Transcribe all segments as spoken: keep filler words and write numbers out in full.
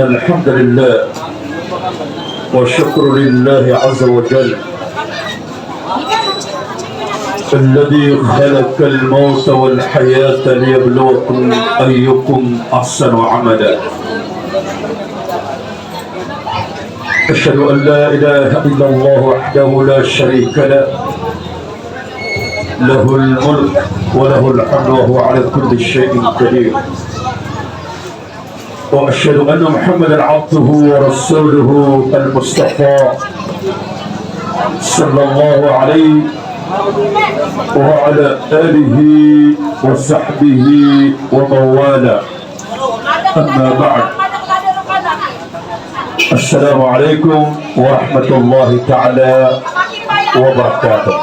الحمد لله والشكر لله عز وجل الذي خلق الموت والحياة ليبلوكم أيكم أحسن عملا. أشهد أن لا إله إلا الله وحده لا شريك له، له الملك وله الحمد وهو على كل شيء قدير. وأشهد أن محمدا عبده ورسوله المصطفى صلى الله عليه وعلى آله وصحبه ومن والاه. أما بعد. السلام عليكم ورحمة الله تعالى وبركاته.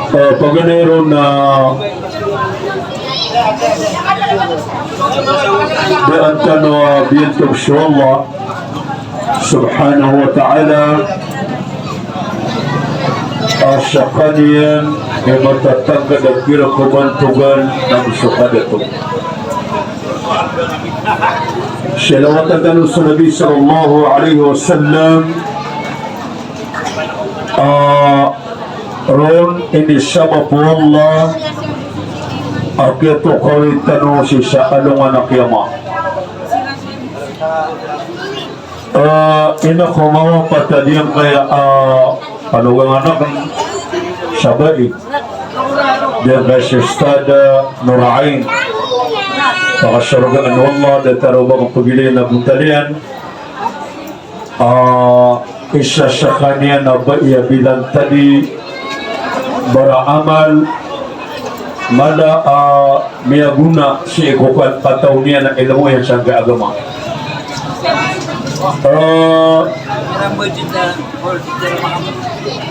Eh, paganay ron na daan tano a biyantog so Allah Subhanahu wa Ta'ala, a skaniyan i matatangkad a pira ko bantogan na so kadato. Salawatan tano so Nabi sallallahu alaihi wasallam, a ron inisabap o Allah a kiyatokawi tano sii sa alongan a kiyama. Ah, ino ko mawapat a giyangkaya, ah, panogang anak sa bai. Giyangkaya si Ustadh Nurain. Pakasorgaan o Allah, datar o ba ko pagilay na buntalian. Ah, isa skaniyan a bai a bilantadi bara amal mala a miyagona sii ko ka-, kataw niyan a ilmo iyan sangkai a agama. Ah,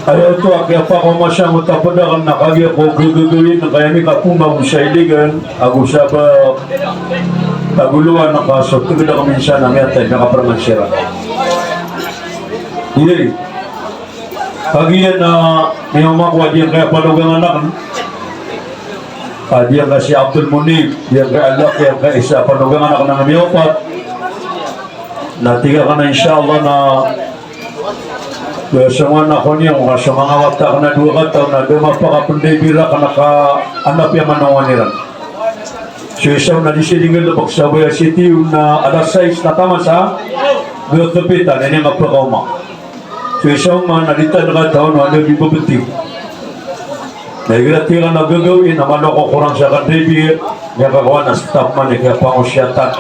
aya oto a kiyapakaoma sangkoto a pd akn na kagiya ko gagagawii na kaya mi kapoma ko sa iligan ago sa ba tagoloan na ka so tgd akn minsan a miyatay na kaprman siran. Iyai. Kagiya na miyaoma ko a giyangkaya panogang anak, a giyangkaya si Abdul Munib, giyangkaya a laki, giyangkaya isa a panogang anak na miyawapat. Na tig akn a insha Allah na, eh, so manga, ko niyan, ka so manga wata akn a dowa kataw na da mapakapndai bira akn a ka, anda piyamanongan iran. So isa on na di siya dinggal a pagsabayan sii tiyo na alas sais na taman sa gagapitan, aya niyan a pkaoma. So isa on man na di tano kataw na anda di babatiyo. Na igira tig iran a gagawii na malo ko korang sa kandai bira, miyakakowa na stop man i kiyapangosiyatan.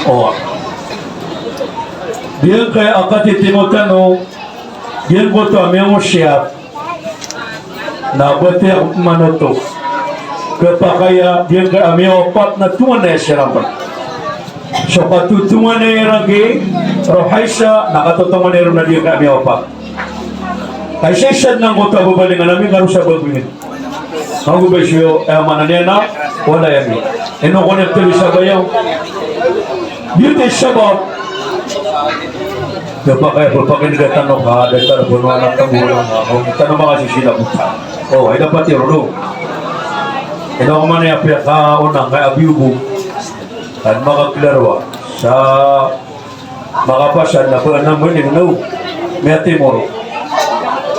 O. Giyangkaya a katitimo tano, giyangkoto a miyangosiyat, na batiya man oto. Khapakay a giyangkaya a miyawapat na tonganay siran pn. So katotonganay iran ki Rohaisa, na katotonganay ron a giyangkaya a miyawapat. Ka isa-isa dn angkoto a babalingan ami, ka roo sa babingin. Mago ba iso, eh, maana niyan na walay ami. Ino ko niyan ptharoon sa bayaw. Giyoto i sabap. Khapakay a pphakindga tano ka datar a bonoan a tano, tano makasisila bota. O, ay dapat iyan ron. Ino ko man iyan piyakaona angkaya a biyobo. An makaklaro sa makapasad na pn a mbaling na o miyatimo ron.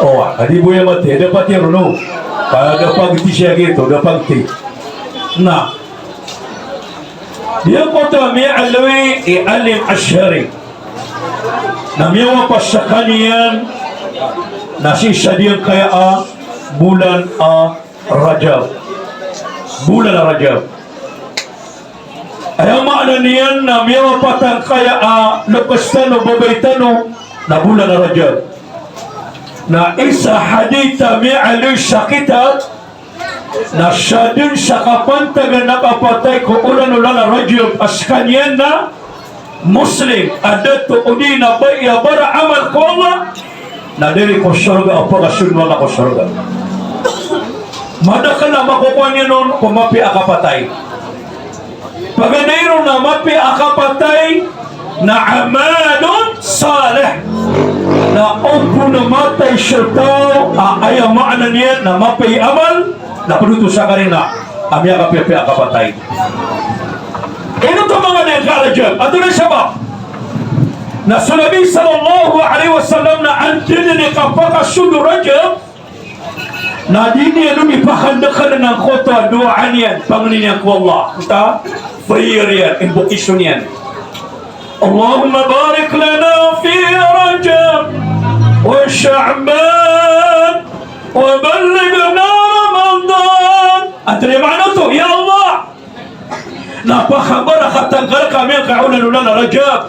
O, a di bo iyan mathay, dapat iyan ron. Ka da pagti siya giyoto, da pagti. Na giyangkoto a miyaaloy i Alim Ashari na miyawapat skaniyan na sii sa giyangkaya a bolan a Rajab. Bolan a Rajab. Aya maana niyan na miyawapat angkaya a lks tano, babay tano, na bolan a Rajab. Na isa hadith a miyaaloy sa kitab, na sadn sa kapantagan a kapatay ko olan-olan a Rajab a skaniyan na Muslim a dato odi na bai a bara amal ko Allah, na da ri ko sorga a pakasonoa ko sorga. Madakl a makokowa niyan on ko mapiya a kapatay. Paganay ron na mapiya a kapatay na amalun salih. Na o bo na matay so taw a aya maana niyan na mapiya i amal, na pd oto sa karina a miyakapiyapiya a kapatay. Ka Rajab, antonaa i sabap? Na so Nabi sallallahu alaihi wasallam na antonaa i kapakasold o Rajab, na di niyan on mipakandakan angkoto a dowaa niyan, pangnin iyan ko Allah. Oto, prayer iyan, invocation iyan. Allahumma barik lana fi Rajab wa Sha'ban wa ballighna Ramadan. Antonaa i maana oto? Ya Allah, na pakabarakatan ka rkami angkai a olan-olan a Rajab.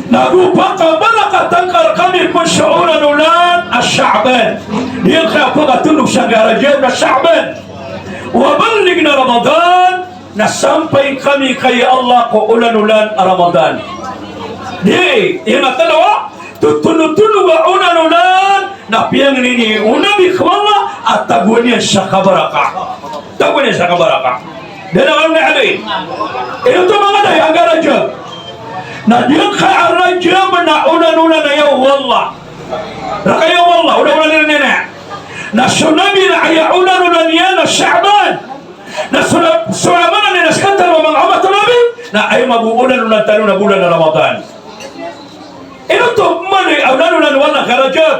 Nago pakabarakatan ka rkami pn so olan-olan a Sha'ban. Di ngka pkatondog sangkai a Rajab na Sha'ban. Wa ballighna Ramadan, na sampain kami ka ya Allah ko olan-olan a Ramadan. Di, di na tano, totondotondog a olan-olan, na piyangni o Nabi ko Allah a tagoan iyan sa kabaraka. Tagoan iyan sa kabaraka. Dn a kano na aloy. Ino oto manga dayi angkai a Rajab? Na di ngka a Rajab na olan-olan a aya o Allah. Raka aya o Allah, olan-olan iran iyan. Na so Nabi na aya olan-olan iyan na Sha'ban. Na so, so amanan iyan na sktano a manga omat o Nabi, na aya mambo olan-olan tano na bolan a Ramadan. Ino oto manga olan-olan o Allah ka Rajab?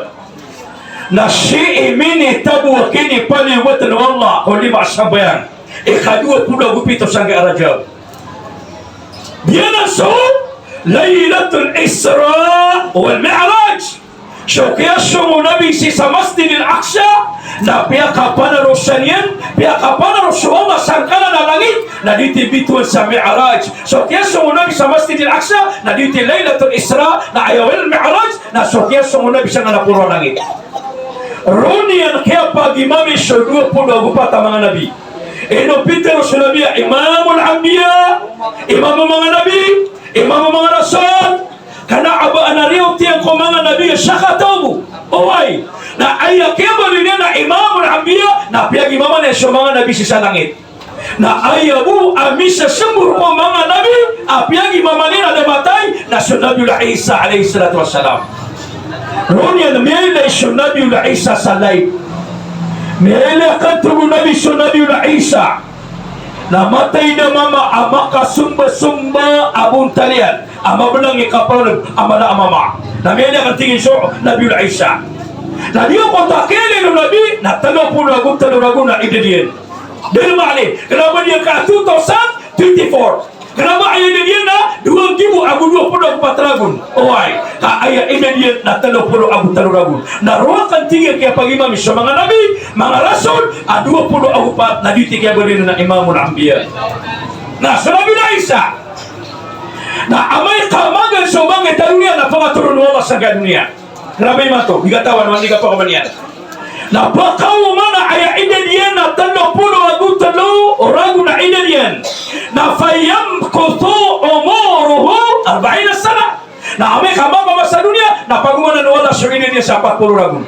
Na sii minitabo a kinipaliyogatn o Allah ko lima a sambayang. Ikadowa polo ago pito sangkai a Rajab. Giyanan so Laylatul Isra wal Mi'raj. So kiyasong o Nabi sii sa Masjidil Aqsa, na piyakapanarosan iyan, piyakapanaros o Allah sangkanan a langit, na di ti bitowan sa Mi'raj. So kiyasong o Nabi sa Masjidil Aqsa, na di ti Laylatul Isra, na aya wal Mi'raj, na so kiyasong o Nabi sangkanan a poro a langit. Roo niyan kiyapagimami so dowa polo ago pat a manga nabi. Ino pitharo so Nabi a Imamul Anbiya, imam o manga nabi, imam o manga rasul, kna a ba a na riyotiyan ko manga nabi a sakataw bo. Oway, na aya kiyabaloy niyan a Imamul Anbiya, na piyagimaman iyan so manga nabi sii sa langit. Na aya bo a misasmbor ko manga nabi a piyagimaman iyan a da matay, na so Nabiyullah Isa alayhis salatu wassalam. Roo niyan miyailay so Nabiyullah Isa sa live. Miyailay a kanto o Nabi so Nabiyullah Isa. Na matay a mama a makasomba-somba a bontal iyan, a mablang i kapalolog a mala a mama. Na miyailay a kanto iyan so Nabiyullah Isa. Na di oto a kiyailay o Nabi, na tlo polo ago tlo ragon a idad iyan. Dn mani, kna ba niyan ka two thousand twenty-four. Kna ba aya idad iyan na dowa nggibo ago dowa polo ago pat ragon. Oway, ka aya idad iyan na tlo polo ago tlo ragon. Na roo a kanto iyan kiyapagimami so manga nabi, manga rasul, a dowa polo ago pat, na di ti kiyabaloy niyan a Imamul Anbiya. Na so Nabiyullah Isa. Na amay ka magaan so bangkit a doniya na pangatoron o Allah sangkai a doniya. Kna ba imanto, di katawan, di kapakaoma niyan. Na pakaoma na aya idad iyan na tlo polo ago tlo ragon a idad iyan. Na fayamkuthu umuruhu arba'ina sana. Na amay ka mapamasa sa doniya, na pagomanan o Allah so idad iyan sa pat polo ragon.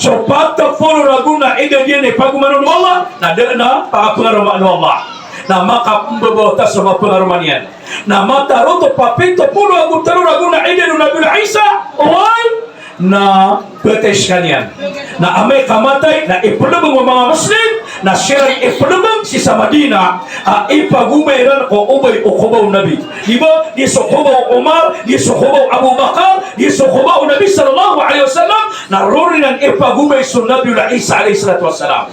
So pat polo ragon a idad iyan i pagomanan o Allah, na da dn a pakapangaromaan o Allah. Na makapmbabawata so mapangaroma niyan. Na matarotop a pito polo ago tlo ragon a idad o Nabiyullah Isa, oway, na patay skaniyan. Na amay ka matay, na iplbng o manga Muslim, na siran iplbng sii sa Madina, a ipagomay iran ko obay o koba o Nabi. Di ba, di so koba o Umar, di so koba o Abu Bakar, di so koba o Nabi sallallahu alaihi wasallam, na roo iran ipagomay so Nabiyullah Isa alayhis salatu wassalam.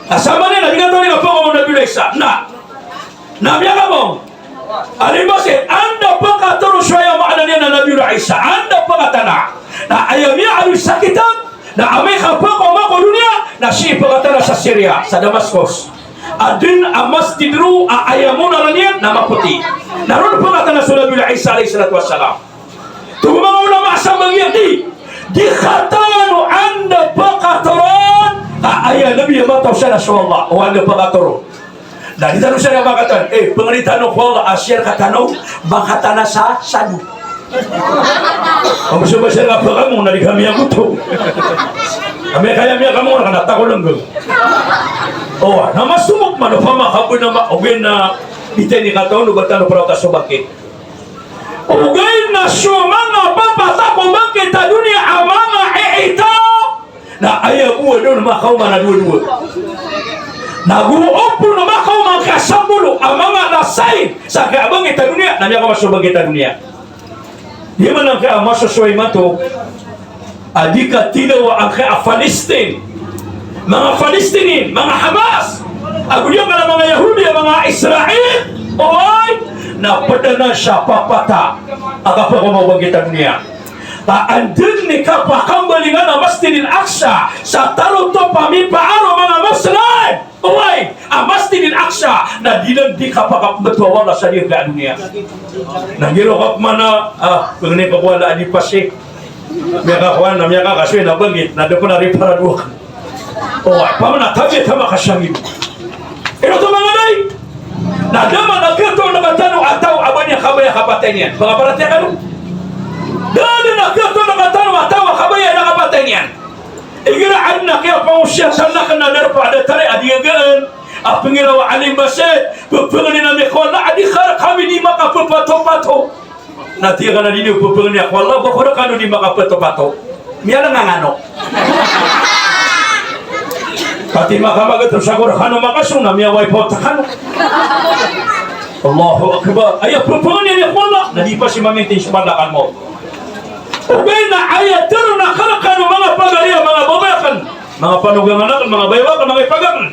Na sa maana niyan na di katawan i kapakaoma o Nabiyullah Isa. Na Na miyakabong. Alimbasit, anda pkataro so aya maana niyan na Nabiyullah Isa. Anda pkatana. Na aya miyaaloy sa kitab, na amay ka pkaoma ko doniya, na sii pkatana sa Syria, sa Damascus. Adn a masjid roo a aya munaran iyan na mapoti. Na roo pkatana so Nabiyullah Isa alayhis salatu wassalam. Tig o manga ulama sa bagian di, di katawan o anda pkatharoon a aya Nabi a mataw siran so Allah, o anda pkatharoon. Na di tano siran pkatharoon, eh, pangni tano ko Allah a siyar ka tano, ba ka tana sa sadu. Kamo so ba siyar ka pkamong na di kami agoto. Kami kaya miyakamong na kanata ko langgam. O, na masomok man o pamakapoy na ma-, ogaid na di tano katawan o ba tano praw ta so bakit. Ogaid na so manga papatay ko bangkit a doniya a manga iita, na aya bo a da on makaoma na dowa-dowa. Na go opama makaoma ka sapolo a manga nasain, Sa kiyabangkit a doniya, na miyakamaso bangkit a doniya. Di man angkaya masosoy mato a di katilawaan angkaya Palestine. Manga Palestinian, manga Hamas, ago di akala manga Yahudi, manga Israel, oway, na pd anan sa papata a kapakaoma o bangkit a doniya. Ka anda dn i kapakambalingan a Masjidil Aqsa sa tarotop a mipaaro manga Muslim. Oway, a Masjidil Aqsa, na di dn di kapakapmbtowa o Allah sa di ka doniya. Na giro ka pman a, ah, pangni ko ko Allah a di pasi. Miyakakowan, na miyakakasoy, na bangkit, na da pn a riparado. Oway, pamana tabiya tama kasangid. Ino to manga dai? Na da man a kiyatoon rktano a taw a ba niyan kabaya a kapatay niyan. Pangaparatiyaya kano? Da dn a kiyatoon rktano a taw a kabaya a kapatay niyan. Igira adn a kiyapangosiyatan akn a darpa a datar a di gagaan a pngiraw a alim basid, pphangnin ami ko Allah a di ka rkami di makapphatopato. Na tig akn a di niyo pphangni ko Allah, ba ko rkano di makapphatopato. Miyalang angano. Pati makamagat sa ko rkano makasong na miyawaipot kano. Allahu Akbar. Aya pphangnin ami ko Allah, na di pasi mamintin so malakal mawt. Ogaid na aya tharoon akn rkano manga pagari a manga babay akn, manga panogangan akn, manga bayaw akn, manga ipag akn.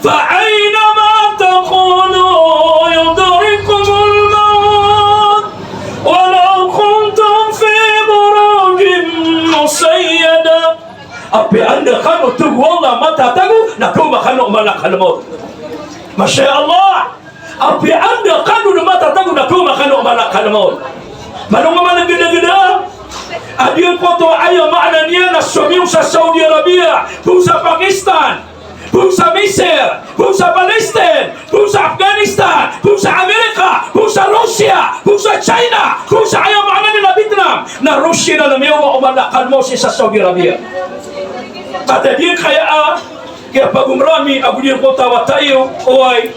Fa aynama takunu yudrikumul mawt walaw kuntum fi burujin mushayyada. Apiya anda kano, tig o Allah, matatago, na kaoma kano o malakal mawt. Masha Allah. Apiya anda kano na matatago na kaoma kano o malakal mawt. Malo nga man a gdagda a giyangkoto a aya maana niyan na somiyong sa Saudi Arabia, phoon sa Pakistan, phoon sa Misir, phoon sa Palestine, phoon sa Afghanistan, phoon sa Amerika, phoon sa Russia, phoon sa China, phoon sa aya maana niyan na Vietnam, na Russia na miyaoma o malakal mawt sii sa Saudi Arabia. Katii giyangkaya a kiyapagomra ami ago giyangkoto a wata iyo, oway,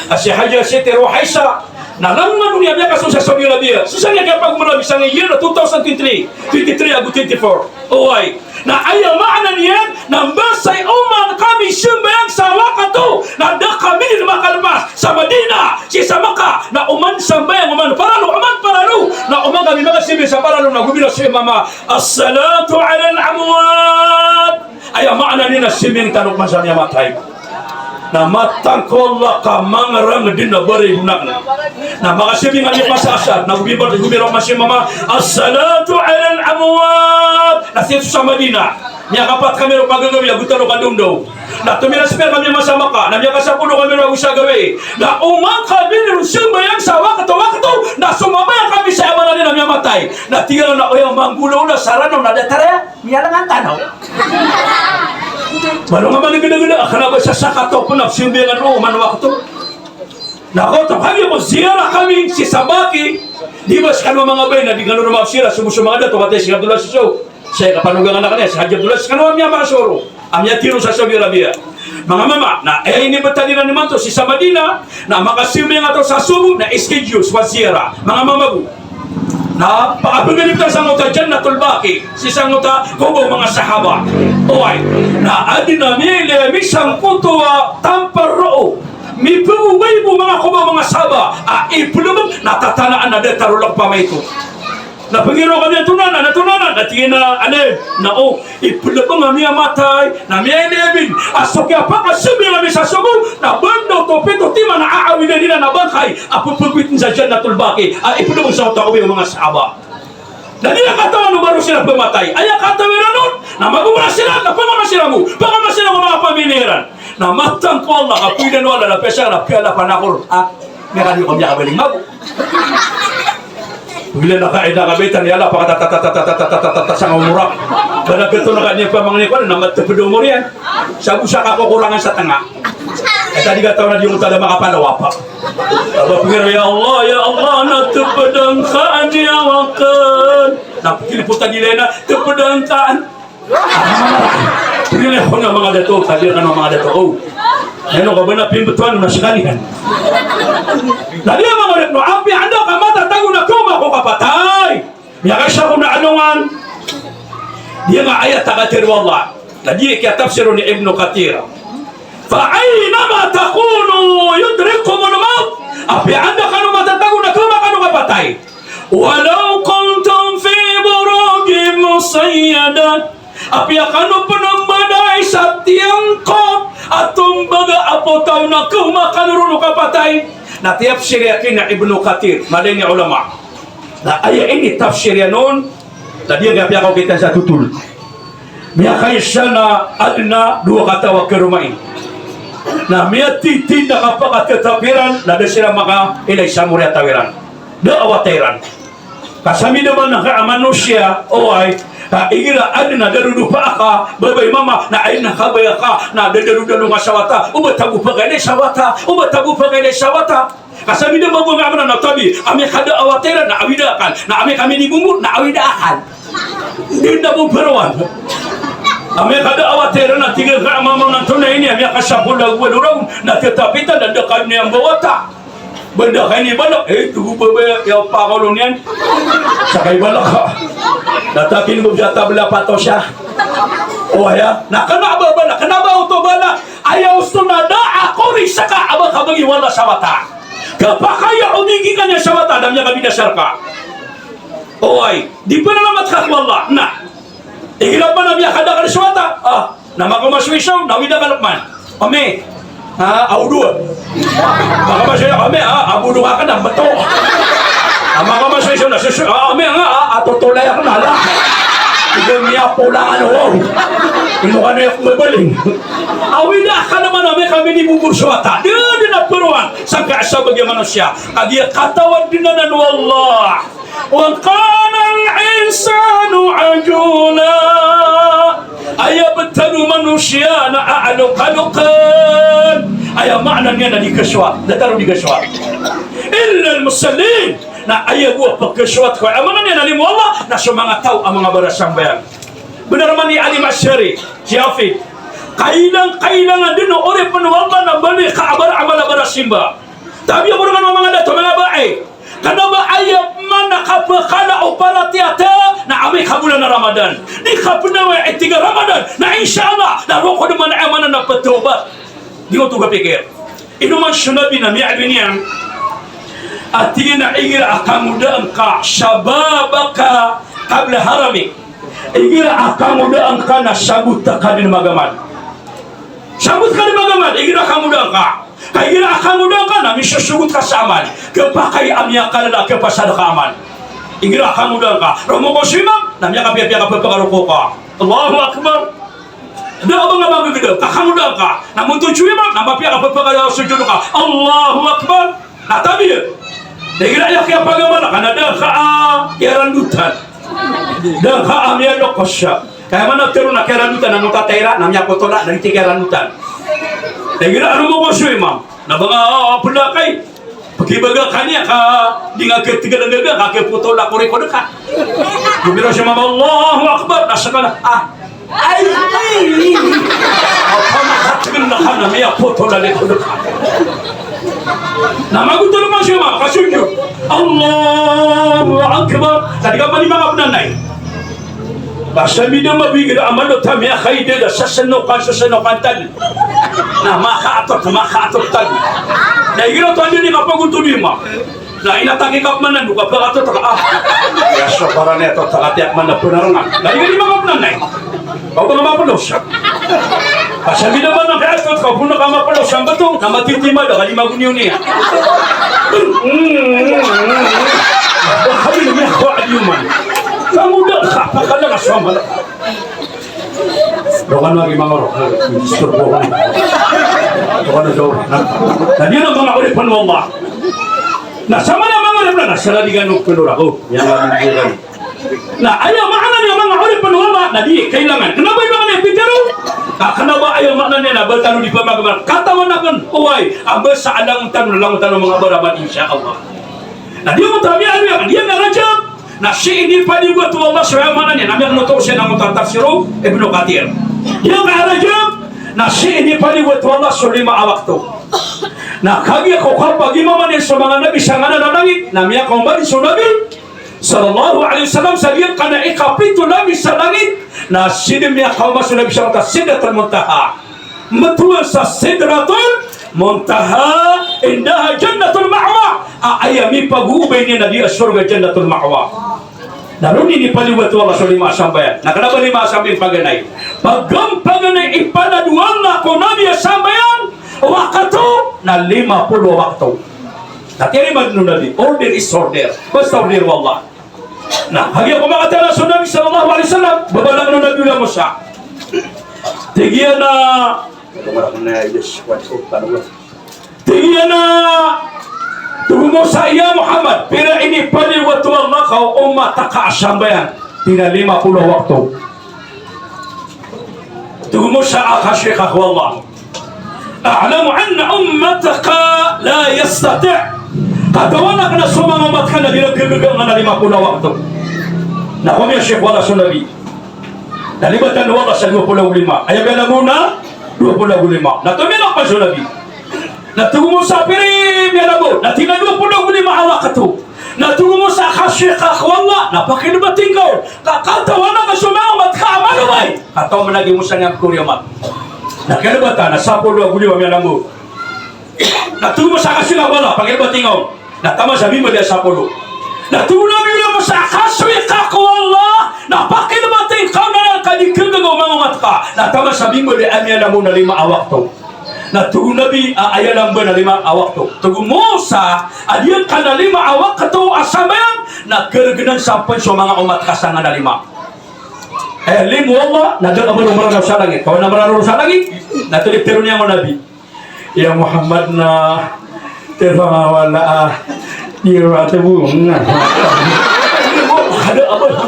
a si Hajar Siti Ruhaisa, na langon a doniya miyakasold sa Saudi Arabia. Sii sangkai a kiyapagomra ami sangkai year na two thousand twenty-three, twenty-three ago twenty-four. Oway. Na aya maana niyan, na mbasay oman kami sambayang sa wakto, na da kami dn makalpas sa Madina, sii sa Makkah, na oman sambayang, oman paralo, oman paralo, na oman kami makasambayang sa paralo, na go bilang so imam a, "As-salatu alal amwat." Aya maana niyan na sambayang tano pman sa miyamatay. Na matangkol a ka mangarang dn a baray bo nakn. Na makasambayang ami masa asar, na go bibal, go bibal masa imam a, "As-salatu alal amwat." Na sii sa Madina, miyakapat kami ron pagagawii ago tano ka daondaw. Na tomiras pira kami masa Makkah, na miyakasapolo kami ron ago sa gawii. Na oman kami ron sambayang sa wakto-wakto, na somambayang kami sa aya maana niyan na miyamatay. Na tig iran a oya manggolawla sa Ranaw na datar aya. Miyalangan tano. Malo nga man a gdagda, a kna ba sa sakataw pn a psambayangan roo man wakto. Na kaoto, kagiya ko ziyara kami sii sa Baqui, di ba skano a manga bay na di kano roo mapziyara, so bo so manga dato, kataya si Abdullah Siso, saya kapanogangan akn aya, si Haji Abdullah, skano a miyamakasold, a miyatiro sa Saudi Arabia. Manga mama, na aya inibtad iran imanto sii sa Madina, na makasambayang taw sa sobo, na schedule sa ziyara. Manga mama bo. Na pakapaganib ta sangkoto a Jannatul Baqi, sii sangkoto a koba o manga sahaba. Oway. Na adn a miyailay ami sangkoto a tampar roo. Mipagobay bo manga koba o manga sahaba. A iplbng na tatanaan a datar o lk pamaito. Na pngiraw kami antonaa, antonaa, na tig iyan a, alim, na o, iplbng a miyamatay, na miyailay ami, a so kiyapakasambayang ami sa sobo, na banda oto pito timan a aawidan iran a bangkay, a pphagowitn sa Jannatul Baqi, a iplbng sa oto a obay o manga sahaba. Na di iran katawan o ba roo siran pmatay. Aya katawan iran on, na magomra siran, na pangama siran bo, pangama siran o manga pamilya iran. Na matang ko Allah, kapoy iran o Allah, na piyasang, na piyala panakor. Ah, miyakadi ko miyakabaling mabo. Bila na kaida ka baitan, ya Allah, pakatatatatatatata sa nga omor ako. Bala gito na kaniyan pamangni ko, na matpd o omor iyan. Sa bo sa kakokorangan sa tnga. Aya di kataw na di oto da makapalaw apa. Aba pngiraw, ya Allah, ya Allah, na tpd angka a niyawa akn. Na pkilipot a gilay na, tpd angka an. Pagilay ko na manga dato, tabi rkano manga dato. O. Ino ka ba na pimbtowan na skaniyan. Na di a manga dato, apiya anda ka matatago na kaoma ko kapatay. Miyakaisa ko na alongan. Di nga ayat a katharo o Allah. Na di kiyatafsir o ni Ibn Kathir. Fa aynama takunu yudrikkumul mawt. Apiya anda kano mata Ay. Walaw kuntum fi burujin mushayyada. Apiya kano pn mbadai sa tiyangkop a tombaga a potaw na kawma kano ron o kapatay. Na tiyafsir iyan a Ibnu Kathir, madaini a ulama. Na aya initafsir iyan on, na di niyan piyakaokitan sa totol. Miyakaisa na adn a dowa kataw a karoma i. Na miyatitid a kapakatatapiran, na da siran makailay sa moriyataw iran. Da a wata iran. Ka samidaman a manosiya, oway, ka igira adn a darodopa aka, babay mama, na aya na kabaya ka, na dadarodalong ka sa wata, o ba tago pakailay sa wata, o ba tago pakailay sa wata. Ka samidaman bo nga amana na tabi, ami kada a wata iran, na awida akan, na ami kami di bumbu, na awida akan. Di na bo perawan. Ami kada a wata iran, na tiga ka amama na tonay ini, ami aka sapolo ago walo ragon, na tetapitan, na da kaniyan ba wata. Banda kay ni balak, eh, togo ba ba ya pakolo niyan? Sa kay balak ka. Datakin mo biya tabla pato siya. O aya, na kena ba balak, kena ba oto balak. Aya osto na da a kori saka a ba kabagi wala sa wata. Kapakay a o di ngka niyan sa wata, da miyakabinasa rka. Oway, di pn alamat ka ko Allah. Na. Igira pman a miyakadakl so wata, ah, na makaoma so isa, na awida ka pman. Ami, ah, aw dowa. Makaoma so isa, ami, ah, aw dowa ka na mbeto. Ah, makaoma so isa, na susu, ah, ami, nga, ah, atotolay ako na, ala. Igira miyapolangan ako. Ino ka na yak mabaling. Awida ka na man, ami, kami di bubur so wata. Di, di na peroan. Sangka sa bagi a manosiya. Kagiya katawan dn anan o Allah. Wa kana al-insanu ajula. Aya btad o manosiya na aalokalokan. Aya maana niyan na di kasowa. Datar o di kasowa. Illa al-musallin. Na aya bo a pkasowa ko. Aya maana niyan na limo o Allah. Na so manga taw a manga barasambayang. Bnar man i Alim Ashari, si Hafid. Kailang, kailangan dn o oripn o Allah na bali ka a bara, a mala barasimba. Tabiya ko rkano manga dato, manga bai. Kna ba aya pman a kapkala o paratiyaya na amay ka bolan a Ramadan. Di ka pn awid i tig a Ramadan. Na insha Allah, na roo ko dn man aya maana na ptawbat. Di oto kapikir. Ino man so Nabi na miyaaloy niyan a tig iyan a igira a kangodaan ka shababaka qabla haramik. Igira a kangodaan ka na sagot ka dn magamad. Sagot ka dn magamad, igira a kangodaan ka. Ka igira a kangodaan ka na misosogot ka sa amal. Khapakay a miyakalala, khapasad ka amal. Igira a kangodaan ka, romoko so imam, na miyakapiyapiya ka pphakarokowa ka. Allahu Akbar. Da a ba nga magagda, ka kangodaan ka. Na monto so imam, na mapiya ka pphakasojod ka. Allahu Akbar. Na tabiya. Da igira aya kiyapagambala ka na da ka a kiyarandotan. Da ka a miyalokosa. Kaya mana tero na kiyarandotan na motataira na miyapotola na di kiyarandotan. Da igira a romoko so imam. Na ba nga, ah, pn a kay. Pkibaga ka niyan ka di nga katigalan gaga ka kiyapotola ko rikod ka. Gobira so imam, Allahu Akbar. Na skala, ah. Ay, ay, ay. Apa na katgen na ka na miyapotola rikod ka. Na magotol man so imam, kasojod. Allahu Akbar. Sa di ka pn di manga pnanay. Ba sa mida mabigira a malo ta miyakaida da sasnokan, sasnokan tano. Na makaatot, makaatot tano. Na igira oto anda di kapagotol o imam. Na inataki ka pman ando ka pakatot ka, ah. Iya, so paranito, takatiyak man na pnarongan. Na di ka di manga pnanay. Ba ka maplos. Ba sa mida man na kaatot ka, pn ka maplos, sa mbeto, na matitimad ka di magoniya. Ba kami na miyakawa di man. Kangodaan ka, pakala ka so amal. Dokan lagi manga oro. Disturbo ko. Dokan lagi oro. Na di na manga oripn o Allah. Na sa manga oripn o Allah, na sa lagi gano pn o Allah. Ko, iyan lagi gano. Na aya maana niyan manga oripn o Allah, na di kailangan. Kna ba aya maana niyan pitharo? Ka kna ba aya maana niyan na ba tano di pamagamal. Katawan akn, oway, a ba sa langon tano, langon tano manga baraman, insha Allah. Na di oto a miyaaloy a, di a Rajab, na sii di paligoto o Allah so aya maana niyan, na miyaknoto siya na mota tafsir o Ibnu Kathir. Di a Rajab, na sii di paligoto o Allah so lima a wakto. Na kagiya ko kapagimama niyan so manga nabi sa nganan a langit, na miyakaoma di so Nabi sallallahu alaihi wasallam sa giyangkanan a ikapito nabi sa langit, na sii di miyakaoma so Nabi sa mota Sidratul Muntaha. Mbtowan sa Sidratul Muntaha, indaha Jannatul Ma'wa. a aya mipagoobay niyan a di a sorga, Jannatul Ma'wa. Na roo ini paliyogat o Allah so lima a sambayang. Na kna ba lima a sambayang paganay. Paganay, paganay i panadoan ko Nabi a sambayang, wakto, na lima polo a wakto. Na tiyarima dn o Nabi, order is order. Basta order o Allah. Na kagiya ko makatala so Nabi sallallahu alaihi wasallam, babala o Nabi o Musa. Tig iyan a, tig iyan a, tig o Musa, ya Muhammad, pira ini paliyogat o Allah ko umat ka a sambayang? Tig iyan a lima polo a wakto. Tig o Musa a, kasoy ka ko Allah. A'lamu anna ummataka la yastati'. Katawan akn a so manga omat ka na di ran gagaga angkanan a lima polo a wakto. Na komiya sii ko Allah so Nabi. Na libatan o Allah sa dowa polo ago lima. Aya miyalangon na dowa polo ago lima. Na tomiyanap so Nabi. Na tig o Musa, pira i miyalangon? Na tig iyan a dowa polo ago lima a wakto. Na tig o Musa, kasoy ka ko Allah, na pakalbating ka on. Ka katawan akn a so manga omat ka a malobay. Katawan akn a giya Musa niyan pkori omat. Na kalbatan na sapolo ago lima a miyalangon. Na tig o Musa, kasoy ka ko Allah, pakalbating ka on. Na taman sa bimbali a sapolo. Na tig o Nabi o Musa, kasoy ka ko Allah, na pakalbating ka on anan ka di kagaga o manga omat ka. Na taman sa bimbali a miyalangon a lima a wakto. Na tig o Nabi a, aya lamba na lima a wakto. Tig o Musa a di angkanan a lima a wakto a sambayang, na kargnan sa pn so manga omat ka sangkanan a lima. Eh, limo o Allah, na da a ba ron Mranaw sa langit. Kawan a Mranaw sa langit, na tig iyan, tero niyan ko Nabi. Ya Muhammad, na tero nga wala a, di ron a tabo. Nga. Kada a ba ron.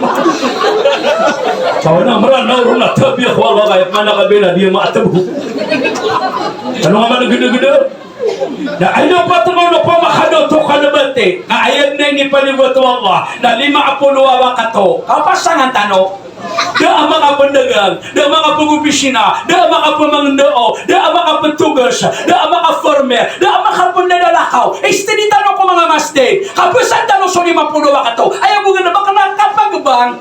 Kawan a Mranaw ron a tabiya ko Allah, kaya mana ka bela di ma a tabo. Ano nga man gdagda? Na ino patangaw na pamakadaw to ka na bati, na aya dn a inipaliyogat o Allah na lima polo a wakto. Kapasangan tano. Da a makapndagang, da a makapgopisina, da a makapmangndao, da a makaptogas, da a makaformer, da a makapndadalakaw. Istidi tano ko manga masjid. Kapasan tano so lima polo a wakto. Aya bo gana ba kna kapagbang.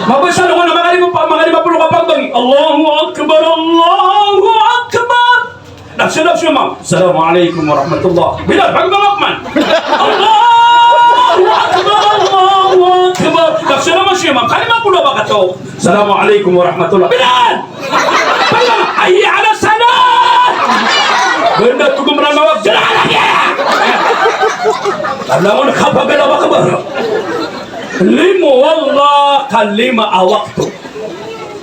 Mabasa no na manga lima pa, manga lima polo ka pagbang. Allahu Akbar, Allahu Akbar. Nafsi, nafsi, imam. Assalamu alaikum warahmatullah. Bilal, pagbang ako man. Allahu Akbar, Allahu Akbar. Nafsi, nafsi, imam. Kalima polo a wakto. Assalamu alaikum warahmatullah. Bilal! Pagbang. Hayya ala salah. Benda tugu meranawag. Jalan lagi. Langon ka pag-Allahu Akbar. Limo o Allah ka lima a wakto.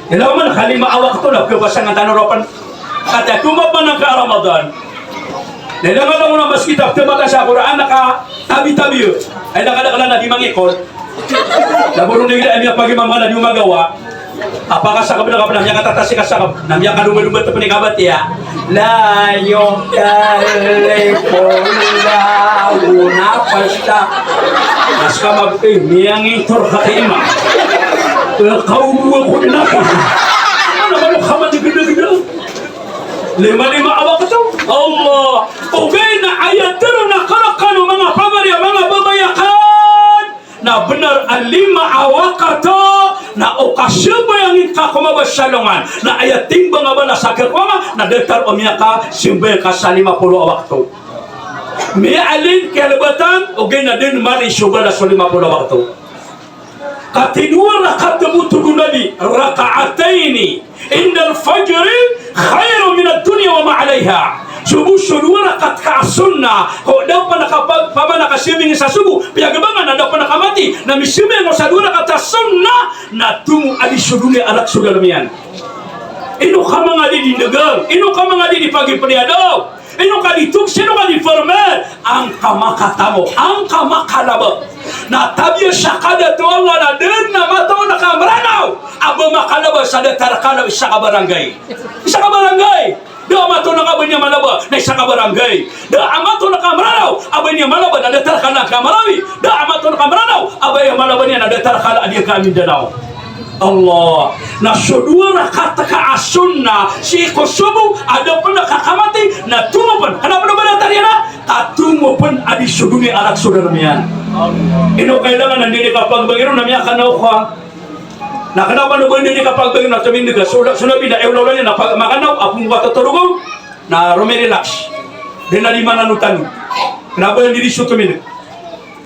Ilay man ka lima a wakto na kapasangan tano ron pn. Katii ko mapman ka Ramadan. Na ilay man ko na mas kita ptmata sa Qur'an na katabi-tabi. Ay, na kadaklan a di mangikot. Na bo ron di gida a miyapagimam ka na di o magawa. Apakasakab na ka pn a miyakatatas i kasakab, na miyakadoba-doba tpn i kabatiya. La yukallifullahu nafsan. Mas ka mabti, miyangitor ka kay imam. Kaubo ako di laki. Ano ba no kama di gda-gda? Lima-lima a wakto. Allah. Ogaid na aya tharoon akn rkano manga pagari a manga babay akn. Na bnar a lima a wakto, na o kasambayang ingka ko mabasa alongan, na aya timbang a balas a khakowa nga, na datar o miyakasambayang ka sa lima polo a wakto. Miyaalin, kiyalbatan, ogaid na dn mali so balas o lima polo a wakto. Katii dowa rakaat bo, tig o Nabi, rak'ataini indal fajri khairun minad dunya wa ma alayha. So bo so dowa rakaat ka a sunnah, ko da pn a kapa-, pamana ka sibing sa sobo, piyagabangan a da pn a kamati, na misiming ko sa dowa rakaat a sunnah, na tomo a di so doniya a rk so dalm iyan. Ino ka mangadi di ndagang, ino ka mangadi di pagipdi a daw, ino ka di togsi, ino ka di former, angka makatamo, angka makalaba. Na tabiya sa kadat o Allah na dn a matoon ka Mranaw a ba makalaba sa datar ka na isa ka barangay. Isa ka barangay. Da a matoon ka ba niyan malaba na isa ka barangay. Da a matoon ka Mranaw a ba niyan malaba na datar ka na ka Marawi. Da a matoon ka Mranaw a ba niyan malaba niyan na datar ka na di ka Mindanao. Allah. Na so dowa rakaat ka a sunnah sii ko sobo a da pn a kakamati na tomo pn. Kna pn a ba datar iyan na ka tomo pn a di so doniya a rk so dalm iyan. Ino kailangan a di di kapagbagi ron na miyakanaw ka. Na kna pn a ba di di kapagbagi ron na tomindg ka so, so Nabi na aya olaola niyan na pag-, makanaw a pmboka totorogo na romirelax. Dn a di mananotanod. Kena ba aya diri so tomindeg.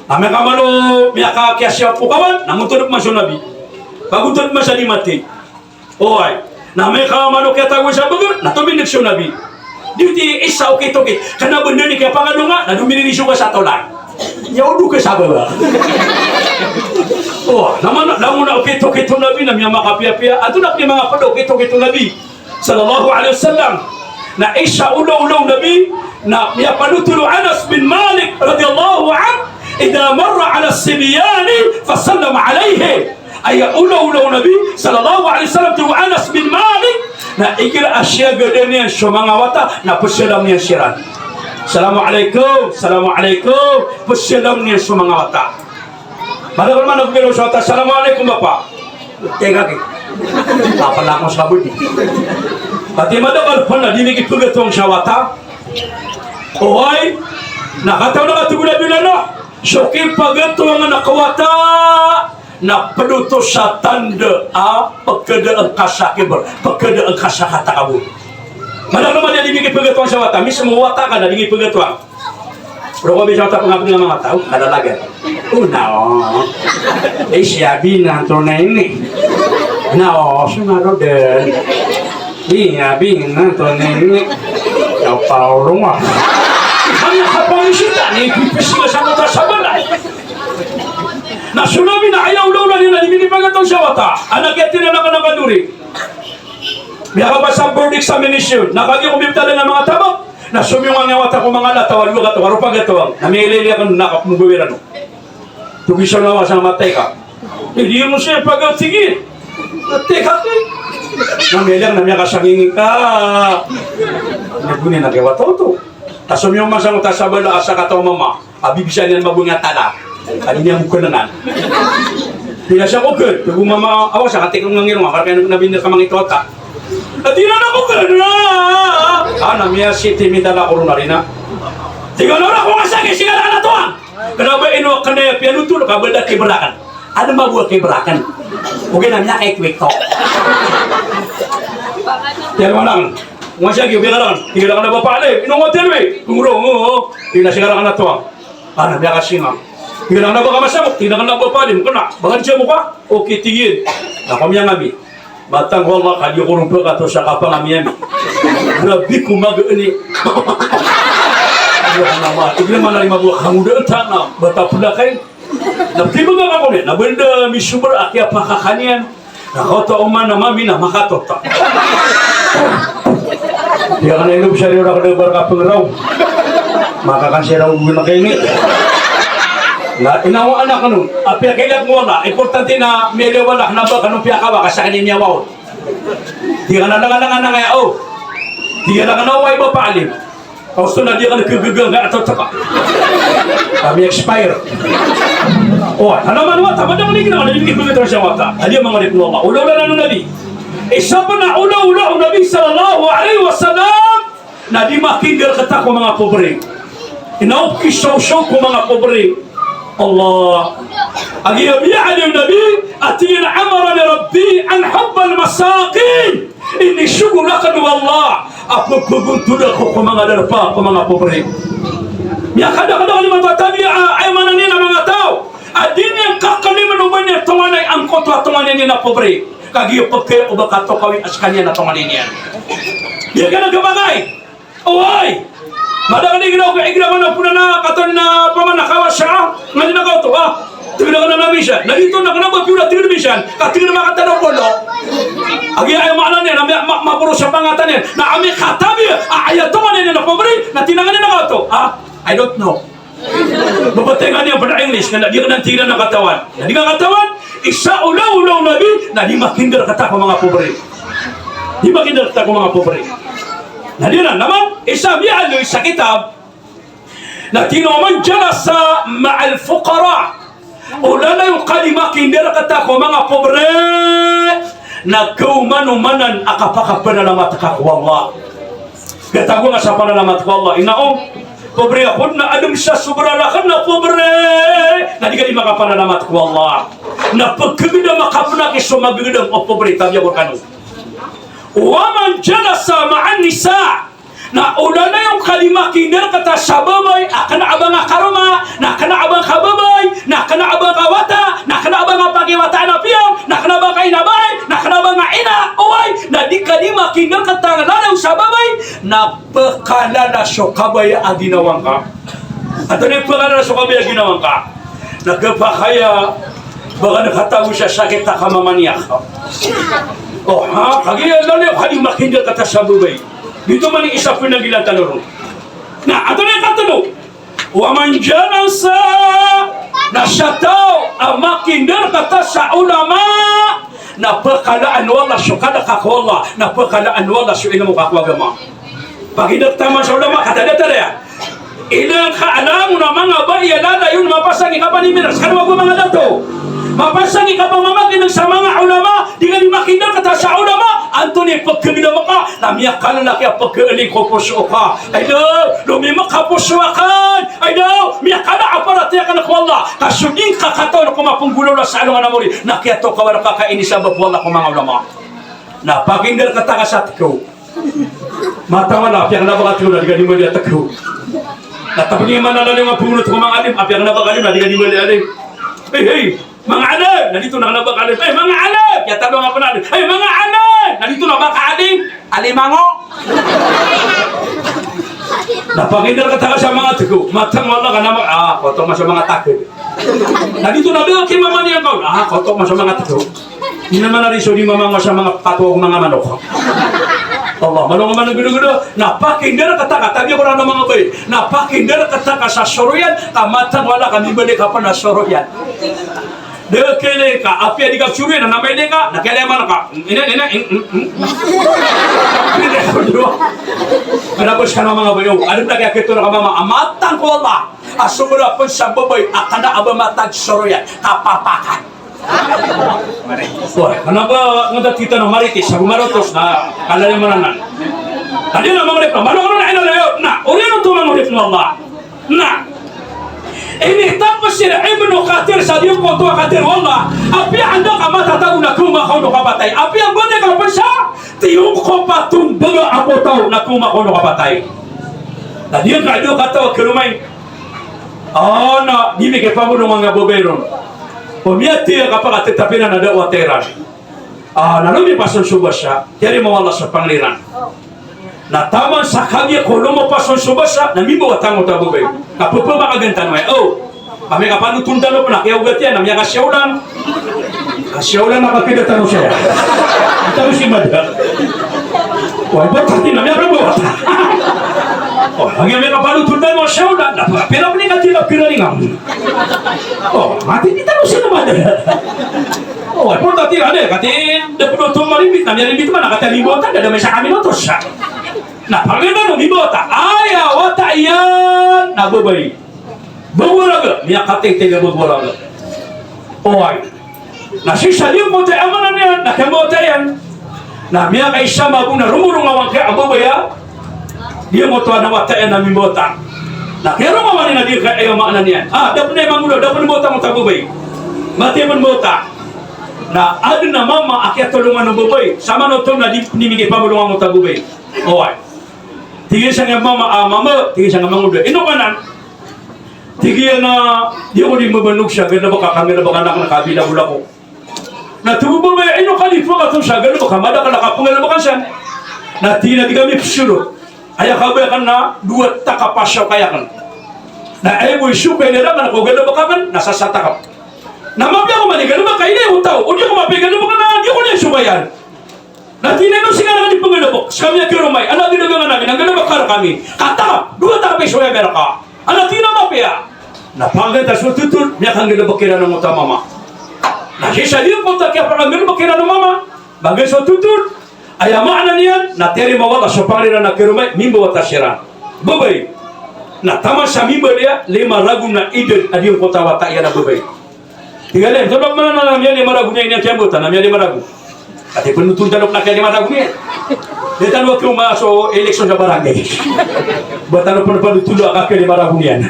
Na amay ka malo miyakakiyasiya ko kawan, na motodop man so Nabi. Pagotodop man sa di matey. Oway. Na amay ka malo kiyatago sa beger, na tomindeg so Nabi. Di ti isa okit-okit. Kena ba anda ni kiyapakalonga, na domiririgi so ka sa tolan. Aya odo ka sa baba. Oway. Na mana, langon a okit-okit o Nabi, na miyamakapiyapiya. Antonaa pn i manga pd a okit-okit o Nabi sallallahu alaihi wasallam. Na isa olaola o Nabi, na miyapanothol o Anas bin Malik radhiyallahu anhu, "Idha marra ala sibyani fasallam alaihim." Aya olaola o Nabi sallallahu alaihi wasallam, tig o Anas bin Malik, na igira a siyagadan iyan so manga wata, na psalam iyan siran. "Assalamu alaikum, assalamu alaikum," psalam iyan so manga wata. Madakl man a pgiraw sa wata, "Assalamu alaikum, Bapa." Tig aki. Apa na ako sa budi. Pati madakl pn a di mikipagatoang sa wata. Oway, na katawan a kathagod a bilala. So kipagatoang a kawata na pd oto sa tanda a pkadaan ka sa kibr, pkadaan ka sa katakabor. Madakl man a di mikipagatoang sa wata, mismo wata ka na di mikipagatoang. Roo ko bisa ta pangapin nga manga taw, kalalagan. O, na o. Eh, siya binanto na ini. Na o, sumarod din. Iya, binanto na ini. Yaw, paulong a. Kami kapangisita, ni pipis nga sa mata sa bala. Na so Nabi na aya olaola niyan na di minipagataw sa wata. Anak yatim na nakanakadori. Miyakapasa board examination. Na kagiya ko bibtad a manga tabak. Na somiyong angkoto a wata ko manga lataw a dowa kataw a roo pagatoang. Na miyailay-ilay akn na kapmogowir ano. Togi sa lawas a matay ka. Di mo siya pagawad, sige. Matay ka, eh. Na miyailay na miyakasangingin ka. Na goni na kiyawata oto. Ta somiyong masa mo ta sa bala a sakataw a mama. A bibisaan iyan mago nga tala. A di niyan bo knangan. Pinasa ko kn, tig o mama, awa sa katik nga ngirong, a karkay na binir ka mangitota. A di na na ko kn, a. A, na miyasiti mitala ko ron a rina. Tig o na ko nga saki, siga na na toang. Kna ba ino kna iya piyanotol, ka ba da kibrakn. Adn a bo a kibrakn. Ogaid na miyakaikwik to. Tiyan wanan. Nga saki, ogaid ka rakn. Tig rakn a Bapa Alim, ino nga hotel wi? Kongro, oo. Tig na siga rakn a toang. Ana, miyakasinga. Tig iran a ba ka masamok, tig iran a ba palim, kena ba ka di samok ka? Okay, tig iyan. Na ko miyangami. Matang ko Allah, ka di ko ron pekato sa kapangami-ami. Grabe ko mageni. Tig iran a mama, tig iran a mama, na lima bo a kangodaan tano, bata pelakay. Na timbang ka ko ni, na benda misober a kiyapakakan iyan. Na kaoto a oman a mami na makatota. Aya kena ino bisa riyo na kena bar ka pengraw. Makakan siya raw guna keni. Na inawa anak no. Apiya kailan mo wala. Importante na miyaliyo wala. Kena ba kano piyakawa ka sakn i miyawa on. Tig iyan a langan, langan, langan, o. Tig iyan a kena wa i Bapa Alim. Kaosto na di ka nagkagaga nga ato taka. Kami expire. O, tanaman wa, tama da ka ni gina, di ka nagkagaga sa wata. Adi ang mga ripon Allah. Ula-ula na Nabi. Isa pa na ula-ula o Nabi sallallahu alaihi wasallam na di makindar kata ko mga pobre. Inaop kisaw-saw ko mga pobre. Allah. Agi ya biya ali Nabi, atin amarani Rabbi an hubbal masakin. Inisogo rakn o Allah a pphgontod ako ko manga darpa ko manga pobre. Miyakadakadakl imanto a tabiya, aya maana niyan a manga taw a di niyan kakalimoon o ba niyan tonganay angkoto a tonganay niyan a pobre. Kagiya pkaya o ba katokawi a skaniyan a tonganay niyan. Di ka na gabagay. Oway! Madakl i ginawa ko, i ginawa ko na pona a katawan na paman a kawas a, nga di na kaoto, a. Tig iran a kena na misan. Na di to na kena ba piyola tig iran misan. Ka tig iran a makatanaw ko, no? Agi aya maana niyan, na ma-, ma-, maporo sa pangatan iyan. Na ami katabi, a, aya tonganay niyan a pobre, na tinangan iyan a kaoto. A, I don't know. Babatengan iyan pd a English, kena di kena tig iran a katawan. Na di ka katawan, isa olaola o Nabi, na di makindar kata ko manga pobre. Di makindar kata ko manga pobre. Na di na, naman, isa biya ali sa kitab, na tig iyan a man jalasa ma'al fuqara. O lalay o ka di makindar kata ko manga pobre, na kaoman-omanan a kapakapanalamat ka ko Allah. Gatago nga sa panalamat ko Allah. Ina o, pobre ako na adn sa sobra rakn na pobre. Na di ka di makapanalamat ko Allah. Na pkhagdam a kapnaki so magdam o pobre, tabiya ko rkano. Wa man jalasa ma'an nisa. Na o lalayon ka di makindarkata sa babay a kna a ba nga karoma, na kna a ba nga kababay, na kna a ba nga kawata, na kna a ba nga pakiwataan a piyang, na kna a ba nga kainabay, na kna a ba nga ina, oway, na di ka di makindarkata a lalayon sa babay, na pkalala so kabaya a ginawa ngka. Antonaa i pkalala so kabaya a ginawa ngka? Na khapakay a ba ka katago sa sakit a kamamaniya ka. O, ha, kagiya lalayon ka di makindarkata sa babay. Giyoto man i isa pn a gilaan tano ron. Na antonaa i katlo? Wa man jalasa, na sa taw a makindarkata sa ulama, na pkalaan o Allah so kadaka ko Allah, na pkalaan o Allah so ilmo ka ko agama. Pakindarkata man sa ulama, katada-tada iyan. Ilay ka a langon a manga babay a lalayon, mapasang i kapanimbira, sa kano ago manga dato. Mapasang i kapamamakineg sa manga ulama, di ka di makindarkata sa ulama, antonaa i pkhagilaw ka, na miyakalala ki a pkhaling ko poso ka. Ay daw, lomimk a poso akn. Ay daw, miyakala a paratiyaya akn ko Allah. Ka so di ngka katawan ko mapnggolawla sa alongan a mori, na kiyatokawan ka ka inisabap o Allah ko manga ulama. Na pakindarkata ka sa tkaw. Matang o Allah, apiya kna ba ka tkaw na di ka di mbali a tkaw. Na tapos niyan man a lalayon a pngonot ko manga alim, apiya kna ba ka alim na di ka di mbali a alim. Hey, hey, manga alim, na di to na kna ba ka alim. Hey, manga alim, kiyatadong a pn a alim. Hey, manga alim, na di to na ba ka alim. Alimango. Na pakindarkata ka sa manga tkaw. Matang o Allah ka na ma-, ah, koto man so manga tkaw. Na di to na ba ki mama niyan kaon. Ah, koto man so manga tkaw. Ina man a di so di mamango sa manga pato o manga manok. Allah, malo nga manok gdagda. Na pakindarkata ka, tabiya ko ran o manga babay. Na pakindarkata ka sa soroyan, ka matang o Allah ka mimbali ka pn a soroyan. Da kele ka, apiya di ka soroyan, na mailay ka, na kele man ka. Ina, ina, in, in, in. Pwede ko dua. Kna ba sa kano manga babay, o, adn a kiyakito na ka mama, a matang ko Allah. A sobra pn sa babay a kna a ba matag soroyan, kapapakan. Wa, kna ba ngeda titano marites, ago marotos, na kala iyan mananan. Tadi na mangorip na, mano na ina layo, na, oriyan oto mangorip o Allah. Na, initapsir Ibnu Kathir sa giyangkoto a kathir o Allah, apiya anda ka matatago na khaoma ka on o kapatay, apiya ba di ka pn sa tiyongkop a tombaga a potaw na khaoma ka on o kapatay. Na di ngka di kataw a karomay. Ah, na di mikipambolong a babay ron. O miyathay a kapakatetap iran a da a wata iran. Ah, na lomipas on so basa, tiyarima o Allah so pangni ran. Na taman sa kagiya ko lomipas on so basa, na mimbawata angkoto a babay. Kapepamakagan tano aya, o. Kami kapanoton tano pn a kiyaogat iyan, na miyakasiyaolan. Kasiyaolan na kapida tano saya. Tano si mada. Wa, iba tati na miyakabawata. O, lagid a miyakapanoton tano a siyaolan, na pira pn i katilap kira ni ngam. O, mati di tano si mada. O, wa, iba tati na, kati, da pn oto marimbit, na miyarimbit man, na kati a mimbawata, da damay sa kami notos. Na, pagari tano, mimbawata. Aya wata iyan, na babay. Bago a raga, miyakatitid a bago a raga. Oway. Na sii sa giyangkoto a maana niyan, na kiyambawata iyan. Na miyakaisa mambo na romorong a wangka a babay a giyangkoto a wata iyan a mimbawata. Na kiyarongawan iyan a di ka aya maana niyan. Ah, da pn aya mangolawla, da pn mbawata angkoto a babay. Mati a pn mbawata. Na adn a mama a kiyatolongan o babay. Samanoto na di pn mikipambolong angkoto a babay. Oway. Tig iyan sangkai a mama, ah, mama, tig iyan sangkai a mangolawla. Ino ka nan? Tig iyan a, di ako di mabanog sa galbk akn, galbk anak na kabilagolag ko. Na tig o babay a, ino ka di pkaton sa galbk a madakl a kapnggalbkan san? Na tig iyan a di kami pzorot. Aya kabaya akn na dowa takap a sokay akn. Na aya bo i sokay iyan rakn ko galbk akn na sasatakap. Na mapiya ako man i galbk ka, ilay o taw. O di ako mapiya i galbk na di ako niyan sokayan. Na tig iyan a ino sii ngka rakn di pnggalbk, skami a karomay, a lagid a manga nabi, na nggalbk ka rkami. Katakap, dowa takap i sokay ami rka. Na tig iyan a mapiya. Na panggalbk so totol, miyakanggalbk kiran angkoto a mama. Na sii sa giyangkoto a kiyapakanggalbk kiran o mama, panggalbk so totol, aya maana niyan, na tiyarima o Allah so pangni ran a karomay, mimbawata siran. Babay. Na taman sa mimbawata, lima ragon a idad a giyangkoto a wata iyan a babay. Tig iyan a, so ba maana na miyalima ragon iyan, iyan kiyambawata, na miyalima ragon. Ati pn oto tano na kiyalima ragon iyan. Di tano a khaoma so eleksyon sa barangay. Ba tano pn panothol a kakhalima ragon iyan.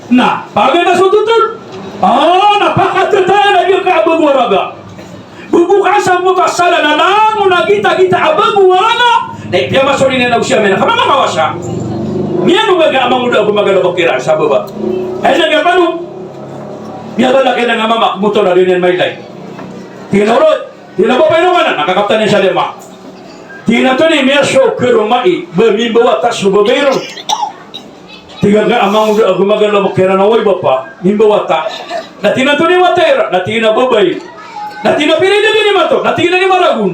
Na, pagari tano so totol. Ah, na pakatatayan a giyangkai a bago a raga. Bobokaan sa moto a sala na langon a gitagita a bago a raga. Na ipiya masorina na osi a mena ka mama kawasa. Miyanong a ga a mangoda a gomagalaw kiran sa baba. Ay na ga pano. Miyabalak iran a mama, kmoto na di niyan mailay. Tig iyan a orot, tig iyan a baba, ino ka na, na kakaptan iyan sa lima. Tig iyan a antonaa i miyasowa ko karoma i ba mimbawata so babay ron. Tig iyan a ga a mangoda a gomagalaw kiran a oway bapa, mimbawata. Na tig iyan a antonaa i wata iran, na tig iyan a babay. Na tig iyan a pira i dadi niyo mato, na tig iyan a lima ragon.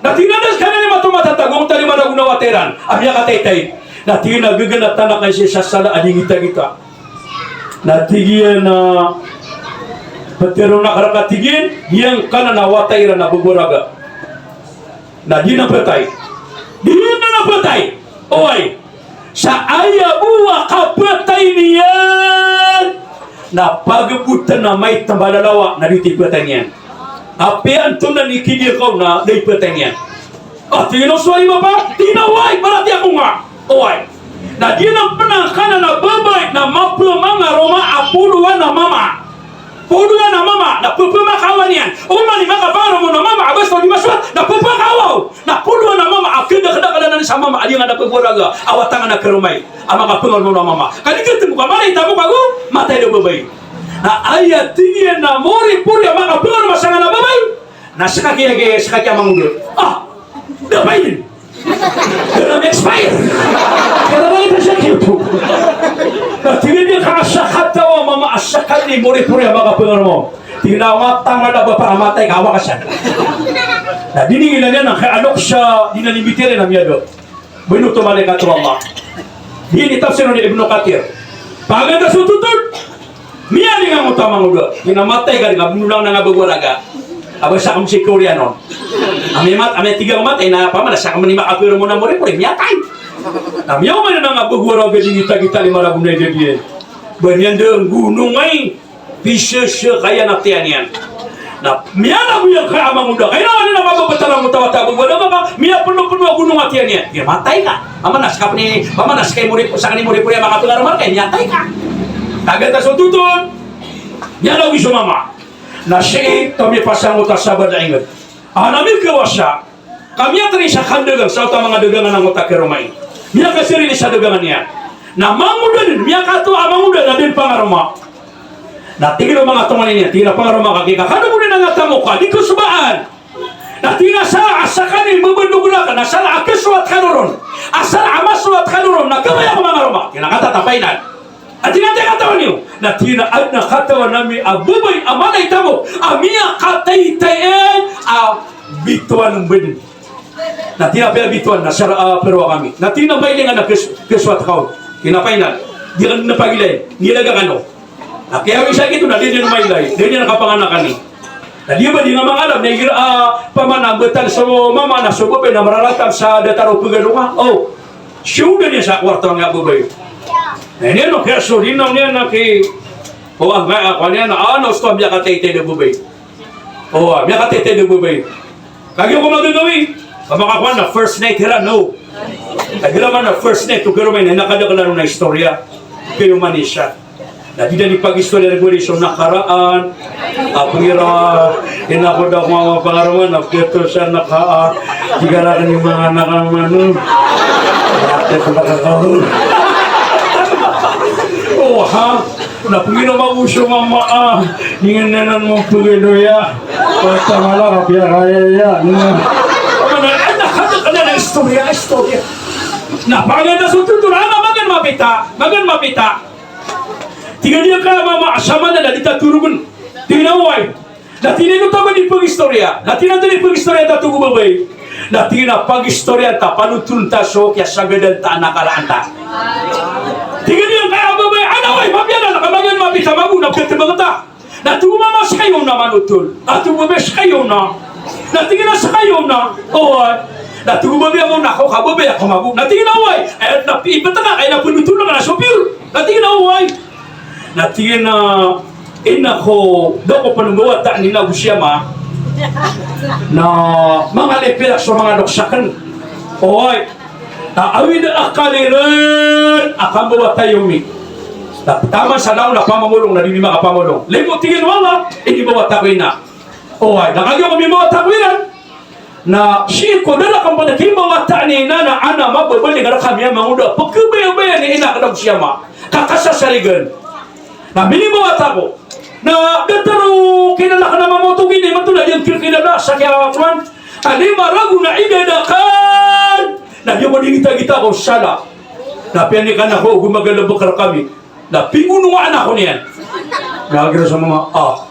Na tig iyan a da skaniyan i mato matatago, antaa i lima ragon a wata iran a miyakataytay. Na tig iyan a gaga na tanak iyan sii sa sala a di ngitagita. Na tig iyan a ptharoon akn rka, tig iyan, giyangkanan a wata iran a bago a raga. Na di na phatay. Di na phatay. Oway. Sa aya bo a kapatay niyan na pagabotn a maitmbal a lawa na di ti phatay niyan. Apiya antonaa i kidiya kaw na di phatay niyan. Ah, tig iyan a so ari bapa, tig iyan a oway, paratiyaya ko nga. Oway. Na di na pn a kanan a babay na mapamangaroma a polowan a mama. Polowan a mama, na pphakaawa niyan. Oman i makapangaroma on a mama a basta di masowat, na pphakaawa on. Na polowan a mama a kdakdakl anan sa mama a di nga na ppharaga a wata nga na karoma i a makapangaroma on a mama. Ka di khatmo ka mala i tamok ago matay a babay. Na aya tig iyan a moripori a makapangaroma sangkanan a babay. Na ska kiya, ska kiya mangoda. Ah, da pain. Kena expire. Kena lagi pa siya kito. Na tig iyan a ka a ska taw a mama a ska i moripori a makapangaroma. Tig iyan a matangad a bapa a matay ka awa ka san. Na di niyan ilan iyan a kaya alok sa di na limbitirin a miyada. Binoto malaikat o Allah. Di ini tafsir o Ibnu Kathir. Paganda so totol. Miyaning angkoto a mangoda. Tig iyan a matay ka di nga bnolang na nga bago a raga. Aba sakn si Korean on. Ami mat, ami tig iyan a matay na pamana sakn i makapangaroma on a moripori, miyatay. Na miyaoma na nga bago a raga di ngitagita lima ragon a idad iyan. Ba niyan da nggonong ay. Pisasakay iyan a tiyan iyan. Na miyalago iyan ka a mangoda. Kaya na wani na mababatalang angkoto a wata a bago a raga ka, miyapnopno a gonong a tiyan iyan. Di matay ka. Pamana ska pn i, pamana ska i moripori, sakn i moripori a makapangaroma rka, miyatay ka. Kagiya ta so totol. Miyalago i so mama. Na sii, to mipasang angkoto a sabaad a ingd. Ana mikawasa. Ka miyatari sa kandagang, sa oto a manga dagangan angkoto a karoma i. Miyakasarili sa dagangan iyan. Na mangoda dn, miyakatoa a mangoda na da dn pangaroma. Na tig iyan o manga tonganay niyan, tig iyan a pangaroma ka, giya ka kano bo dn a nga tamok ka, di ko sobaan. Na tig iyan a sa, a skaniyan i mbabandog rakn, na sala a kasowat kano ron. A sala a masowat kano ron, na kabaya ko mangaroma. Tig iyan a katatapainan. A tig iyan a antaa i katawan iyo? Na tig iyan a adn a katawan ami a babay a mala i tamok a miyakataytay a bitowan o badn. Na tig iyan a apiya bitowan na sara a pharoa kami. Na tig iyan a mailingan a kas-, kasowat ka on. Tig iyan a painan. Di kano na pagilay. Nilaga kano. Na kiyawi sa gito na di niyan mailay. Di niyan kapanganakan i. Na di ba di nga mangalam na igira a pamana mbtad so mama na so babay na mararatan sa datar o pagano ka. O. Siyoda niyan sa kwarto angkaya babay. Na ini ano kaya so rinaw niyan na ki, o, angkaya ako niyan na ano, so miyakataytay a babay. O, miyakataytay a babay. Kagiya ko magagawi. Kamakakowan na first night iran, no? Kagiya man na first night, o, pero may na nakadaklan na istorya. Kayo man isa. Na di dn ipagistorya rk wari so nakaraan a pngira, ina ko da ko mama pangaroma na pito sa naka, a, tig iran a manga anak a mano. Ate ko da ka kaon. O, ha? Na pngira mama so mama a, ingen na nan mo pngidoya. Pata mala ka piya kaya ya. Na. Mana, anak, anak, anak, istorya, istorya. Na pangenda so tutur, ana, magan mapita, magan mapita. Tig iyan a kaya mama, a saman na di ta torogn. Tig iyan a oway. Na tig iyan a oto ba di pagistorya. Na tig iyan a oto di pagistorya ta togo babay. Na tig iyan a pagistorya ta, panotoln ta so kiyasagadan ta a nakaraan ta. Tig iyan a kaya babay, ana oway, mapiya na, na ka magan mapita, mago na piyatbang ta. Na togo mama, sekayo na manotol. Na togo babay, sekayo na. Na tig iyan a sekayo na. Oway. Na togo babay, ako na, ako ka babay, ako mago. Na tig iyan a oway. Ay, na pi-, ipataka, ay na pnotol na ka na so piyor. Na tig iyan a oway. Na tig iyan a, ina ko, da ko pn mbawata ni na go si ama. Na manga lipir so manga doksa akn. Oway. Na awid a akal iran a kambawata iyo mi. Na taman sa naw na pamamolong na di mi makapamolong. Limo tig iyan, wala, inimbawata ko ina. Oway, na kagiya ko mimbawata ko iran. Na sii ko da rakn pn a kimbawata ni ina na ana mababalik rkami a mangoda, pkhabayabayaan i ina kna bo si ama. Ka kasasarigan. Na minimbawata ko. Na datar o kinana kna mamotog ini, matola di ngka kilala sa kiyakowan. A lima ragon a idad akn. Na di ako di gitagita ko sala. Na piyanikana ko, gomagala bkar kami. Na pinggonongan ako niyan. Na agira sa mama, ah.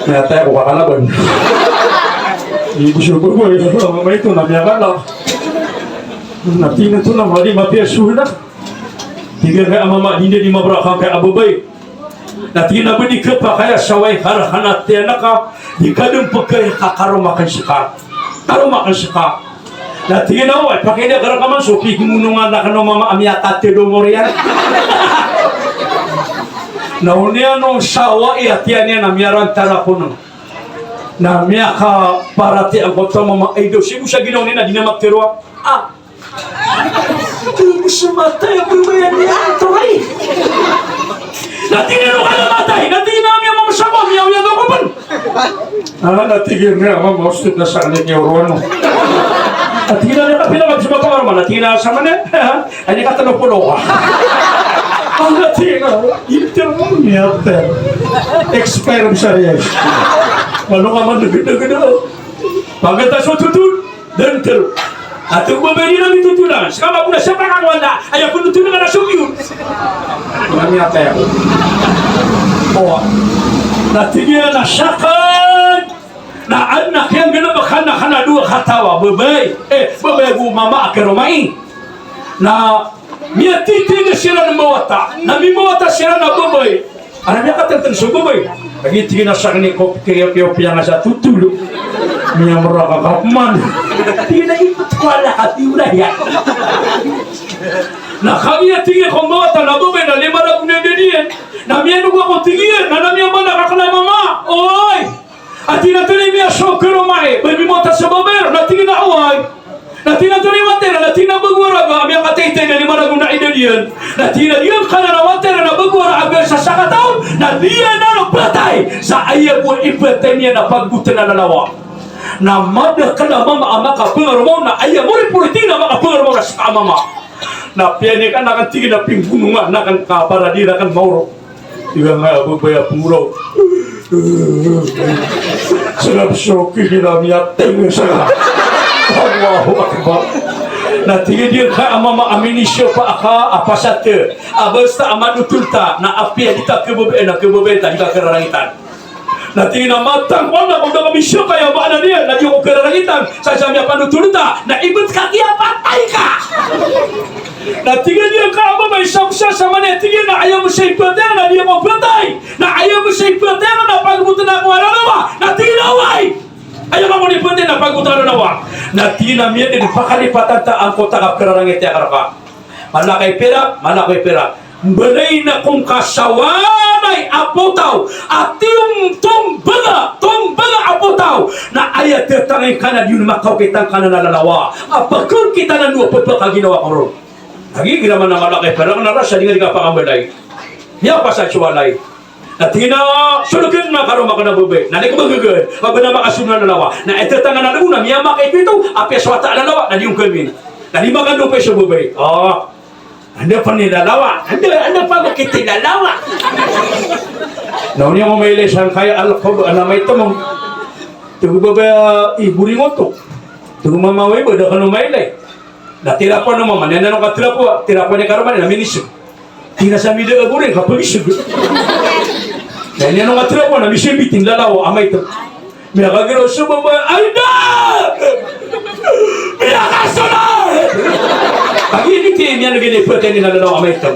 Na taya ko kakalaban. Di ko sure ko, boy. Mama ito na miyakala. Na tig iyan oto na mali mapiya so na. Tig iyan kay a mama, di niyan di mabrakang kay a babay. Na tig iyan a ba di kapakay a saway ka rakn a tiyanak ka, di ka dn pkay ka karoma akn ska. Karoma akn ska. Na tig iyan a, oway, pakay di ka rakaman so pinggonongan akn o mama a miyakatlo a omor iyan. Na oniyan o saway a tiyan iyan a miyarantar ako no. Na miyakaparatiyaya angkoto a mama a idaw, sii bo sa ginawa niyan na di niyan matero a. Ah. Di bo sa matay a babay a niyan, taway. Na tig iyan o kala matay, na tig iyan a miyamamasa ko, miyaoyag ako pn. Ah, na tig iyan a mama, ostot na sakn i kiyaoroan o. Na tig iyan a kapila ka bo sa makaorman, na tig iyan a saman iyan. Ay, di ka tlo polo ka. Ah, na tig iyan a, inter mo niyan, ter. Expire sa riyan. Malo ka man, dagdagdag. Pagkatapos o totol. Dn tlo. Ato ko babay di na mitotol a. Ska mapona sa pangawala. Aya pn totol ka na so biyon. Mami atay ako. O. Na tig iyan a sakn. Na anak iyan gana ba kana kana dowa kataw a babay. Eh, babay ago mama a karoma i. Na miyatitindg siran mbawata. Na mimbawata siran a babay. Ana miyakatntn so babay. Lagid tig iyan a sakn i ko, kaya, kaya piyanga sa totol. Miyamra ka kapman. Tig iyan a ipot ko ala ka tiwla iyan. Na kami a tig iyan ko mbawata na babay na lima ragon a idad iyan. Na miyanogo ako tig iyan, na, na miyamana ka kna mama. Oy! A tig iyan a tani miyasowa ko roma i, ba mimbawata so babay, na tig iyan a oway. Na tig iyan a tani water, na tig iyan a bago a raga, a miyakataytay na lima ragon a idad iyan. Na tig iyan a giyangkanan a water, na bago a raga sa sakataw, na di iyan a phatay. Sa aya bo i phatay niyan na pagotn a lalawa. Na madakl a mama a makapangaroma on, na aya moripori tig iyan a makapangaroma on na ska a mama. Na piyanikan akn tig iyan a pinggonongan akn ka para di rakn maoro. Tig iyan a babay a pngoraw. Sgap so tig iyan a miyateng sa. Allahu Akbar. Na tig iyan a di ka a mama a minisyo pa aka a pasat. A basta a madotol ta, na apiya di ta khababayaan a khababayaan ta, di ka khararangitan. Na tig iyan a matang ko anak ko da ka minisyo ka aya maana niyan, na di ko khararangitan, sa sa miyapandotol ta, na ibt ka kiyapatay ka. Na tig iyan a di ka a babay sa, sa, sa mani, tig iyan a aya bo sa ipatay, na di ako patay. Na aya bo sa ipatay, na pagotn ako a lalawa. Na tig iyan a oway. Aya bo sa ipatay, na pagotn a lalawa. Na tig iyan a miyadn pakalipatan ta angkoto a kapkararangit iyan ka rka. Mala ka i pirak, mala ka i pirak. Mbalay na kon kasawanay a potaw, a tiyong tombaga, tombaga a potaw. Na aya tatangay ka na di on makaokit angkanan a lalawa. A pakaokit anan o pphakaginawa ko ron. Lagid igira man a mala ka i pirak na rasa di nga di kapakambalay. Miyapasad so walay. Na tig iyan a solkn na karoma akn a babay. Na di ko magagad. Ba ba na makasold a lalawa. Na aya tatangay na lalawa na miyamakaipito. Apiya so wata a lalawa na di on kamin. Na di makandopay so babay. O. Anda pn i lalawa? Anda, anda pn i lalawa? Na oniyan ko mailay sangkaya alkohol, ana maitm. Tig o babay a, i boring oto. Tig o mama a, oway ba, da kano mailay. Na tirapoan o mama niyan, na ino katirapoan, tirapoan iyan karoma niyan, na minisg. Tig iyan a sa mida a boring, kapagisg. Na ino katirapoan, na misimbitin, lalawa a maitm. Miyakagiraw so babay, ay da! Miyakasold! Pagini ti miyan gini pwede ni na lalaw a maitm.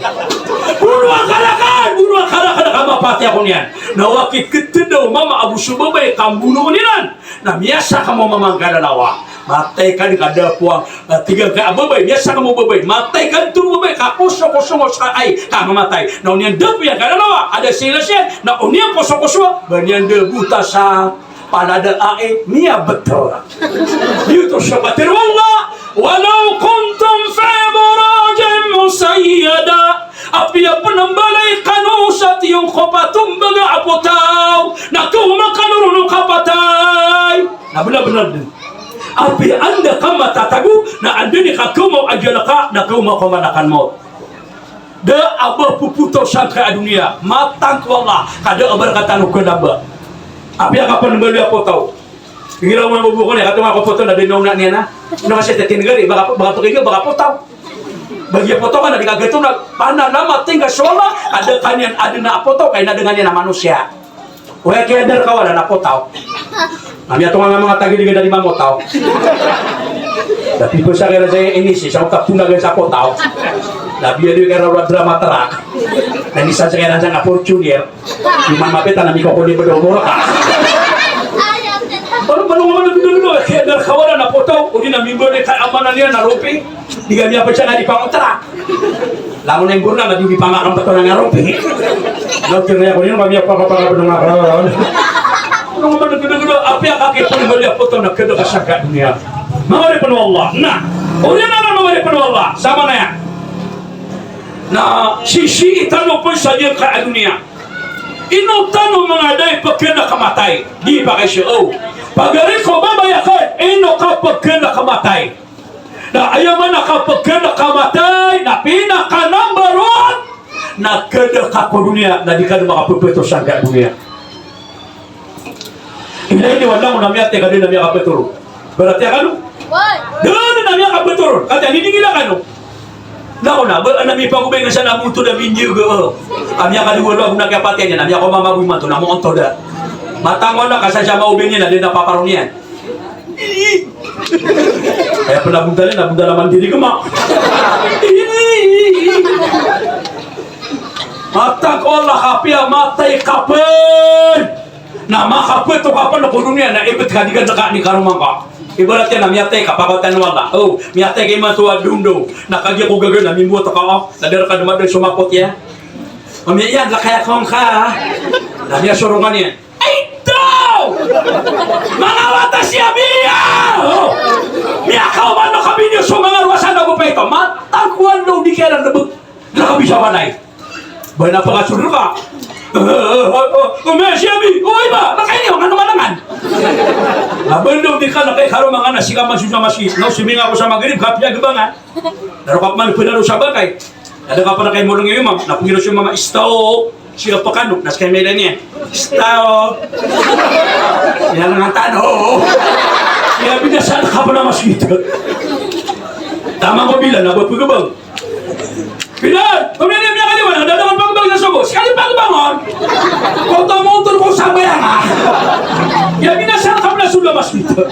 Bonoa ka raken, bonoa ka raken, ka mapatay ako niyan. Na wakit ketidaw mama ago so babay, kambonoon iran. Na miyasa kamo mama ngka lalawa. Matay ka di ka dapoa, ah, tig iyan ka babay, miyasa kamo babay. Matay ka di to babay, ka kosokosong o ska ay, ka mamatay. Na oniyan dapoa iyan ka lalawa, a da sila siyan, na oniyan kosokoso, ba niyan da bota sa palad a ai, miyabetol. Giyoto so katharo o Allah, "Walaw kuntum fi burujin mushayyada." Apiya pn a mbalay kano sa tiyongkop a tombaga a potaw, na kaoma kano ron o kapatay. Na bala Bnar dn. Apiya anda ka matatago, na anda i kakaoma a ajal ka, na kaoma ka man a kan mawt. Da a ba popotaw sangkai a doniya. Matag ko Allah, ka da a ba rk tano kna ba. Apiya kapmbaloy a potaw. Igira o manga bobokon iyan, katonga ko potaw na da a ina niyan na. Ino ka sii sa tinggari, baka, baka pkaiga, baka potaw. Ba giya potaw ka na di ka gtona, panalamat ingka so Allah, a da ka niyan adn a potaw, ka ina dn ka niyan a manosiya. Oway, kiyadar ka wala na potaw. Na miyatonga nga manga tagid iyan a di mamotaw. Na pipos a kay Raja Inisi, sa otak tona gay sa potaw. Na biyaloy kay Raja Drama Truck. Na inisan sa kay Raja nga Fortuner. Di man mapita na mikokolibd o morka. Ano, ano nga man a gdagda, kiyadar ka wala na potaw, odi na mimbaloy ka amana niyan na rompi. Di ka miyapasang a di pangotra. Langon na imborna na di, di pamakampto na nga rompi. Na okir na ako niyan, kami ako papakapto nga kawan. Ano nga man a gdagda, apiya kakipmbaloy a potaw na kda ka sangkai a doniya. Manga oripn o Allah. Na, oriyan anan manga oripn o Allah. Samanaya. Na sisii tano pn sa giyangkai a doniya. Ino tano manga da i pkna ka matay? Di pakaiza o. Pagari ko babay akn, ino ka pkna ka matay? Na aya maana ka pkna ka matay, na pinaka number one, na kda ka ko doniya, na di ka dn makapphto sangkai a doniya. Ilay niyo a langon a miyatay ka da dn a miyakaptharo. Barati a kano? Da dn a miyakaptharo. Katii a nidingila kano. Na ko na, ba, na mipagobay nga sa na moto da mindiyo ga. A miyakadowaro a gona kiyapatay niyan, a miyakaoma a magoy imanto na moontod a. Matag ko Allah ka sa siya maobay niyan, na da dn a paparon iyan. Aya pn a bontal iyan, a bontal a mandiri kma. Matag ko Allah, apiya matay ka pn. Na makaphto ka pn ko doniya na ibt ka di ka dn ka, di karoma ngka. Ibarat iyan na miyatay ka, pakawatan o Allah. O, miyatay ka imanto a dondo. Na kagiya ko gagaw na mimbowat ka, o. Na da rka dn madn so mapot iyan. Mamiya iyan, lakay ako ngka. Na miyasorongan iyan. Ay, daw! Manga wata siya biya! O. Miyakaoma na ka biniyo so manga rowa sa nago pa ito. Matag ko Allah, di kiyaran rebet. Lakabi sa walay. Ba na pakasold ka. O, mesiyabi. O, iba, na kaini, o, kano manangan. Na bendo di ka na kay karo manga na sika masu sa masjid. Na suming ako sa Maghrib, kapiya gebangan. Na rokap man pila ro sa bakay. Ada ka pala kay molong imam, na pengiro sa mama istaw. Sila pakano, na sa kay meleng iyan. Istaw. Iyan nga tano. Iyan binasa na ka pala masjid. Tama ko bila, na ba pegebang. Pinan, kemudian dia bilang aja mana, ada dengan bang-bang yang sobo. Sekali bang-bang, on. Kau tahu motor, kau sabar ya, nggak? Ya, bina sana kamu dah sudah masuk itu.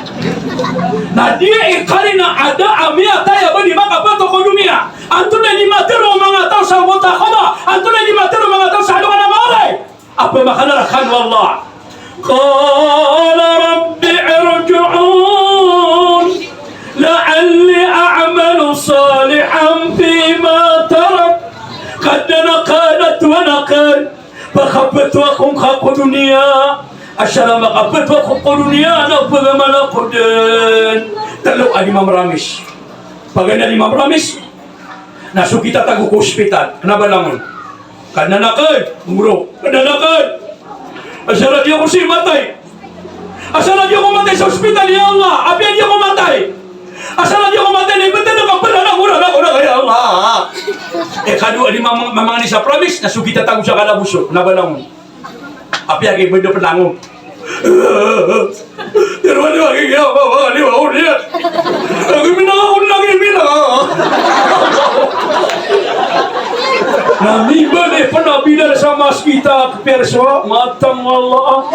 Na di ikarina ada a miyatay a ba di makapato ko doniya. Antonaa i di matero o manga taw sa mota ko ba? Antonaa i di matero o manga taw sa alongan a maori? Apa makana rka, wallah. Qala rabbi irji'un la'alli a'malu salihan fima tarak. Kadnan akn, a Tohan akn, pakapato ako ngka ko doniya. Asar a makapato ako ko doniya na pagamal ako dn. Tlo a di mamramis. Paganay a di mamramis. Na so kitatago ko ospital, kna ba langon. Kadnan akn, goro. Kadnan akn. Asar a di ako sii matay. Asar a di ako matay sa ospital, ya Allah. Apiya di ako matay. Asar a di ako matay, na ibt ako ka pd a goro, goro, ya Allah. Ikadowa a di mamang-, mamangni sa pramis, na so kitatago sa kalaboso, kna ba langon. Apiya ki bendo pnango. Pero ano lagi kaya, ba, ba, di ba, ulit. Lagi minanga, lagi minanga. Na mibali pn a bilal sa masgit a perso, matag ko Allah.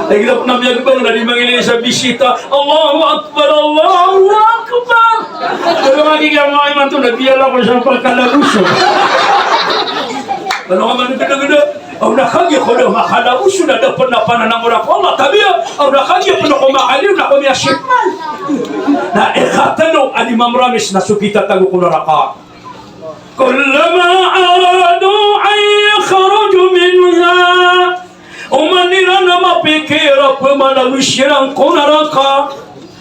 Lagi na pn a miyagbang na di mangiling sa bisita. Allahu Akbar, Allahu Akbar. Pero lagi kaya mga imanto na bilal ako sa pagkalaboso. Ano ka man, ganda-ganda. Aw na kagiya ko da makalaboso na da pn a pananangora ko Allah, tabiya. Aw na kagiya pn ko makaliyo na ko miyasipman. Na ikatlo a di mamramis na so kitatago ko naraka. Kullama aradu an yakhruju minha. Oman iran na mapikir a pmalawi siran ko naraka.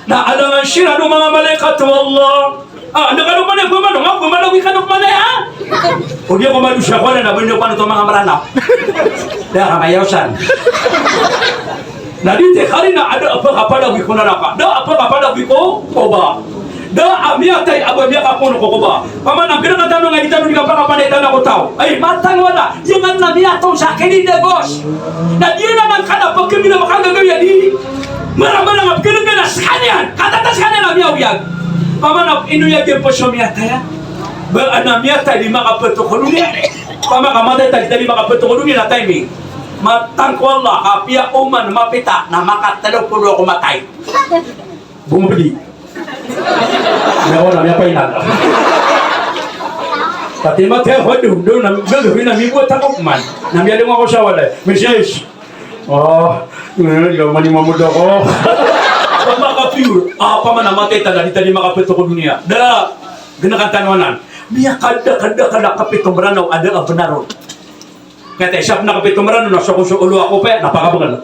Na alangan siran o manga malaikat o Allah. Ah, anda kano pman i pman, nga pman, anda kano pman i, ah? O di ako madosa ko na, na bendo pano to manga Mranaw. Da ka mayaw san. Na di te karina a da a pkapalagoy ko naraka, da a pkapalagoy ko koba. Da a miyatay a ba miyakapoon ko koba. Pamana, gana ka tano nga di tano di kapakapanay tano ko taw. Ay, matang wala. Di nga na miyatoon sa kini da, boss. Na di na man kana pagkabila makagagawin di. Mara-mara nga pagkabila na skaniyan. Katata skaniyan na miyawyag. Pamana, ino ya gem po so miyatay, a? Ba ana miyatay di makapto ko doniya. Pamana, kamatay ta di, ta di makapto ko doniya na timing. Matang ko Allah, kapiya oman mapita na makatlo polo ako matay. Bumabili. Nawa na miyapainal. Pati matay ako, do, do, na, gagawin na, mibuwat ako man. Na miyalong ako sa walay. Misis. Oh, ngayon, ikaw man yung mamuda ko. Pag makapure, ah, pamana matay ta na di, ta di makapto ko doniya. Da, gana ka tano anan. Miyakada, kada, kada kapito Mranaw, a da a bnar on. Kata isa pn a kapito Mranaw na so ko so olo a kopaya na pakabngl.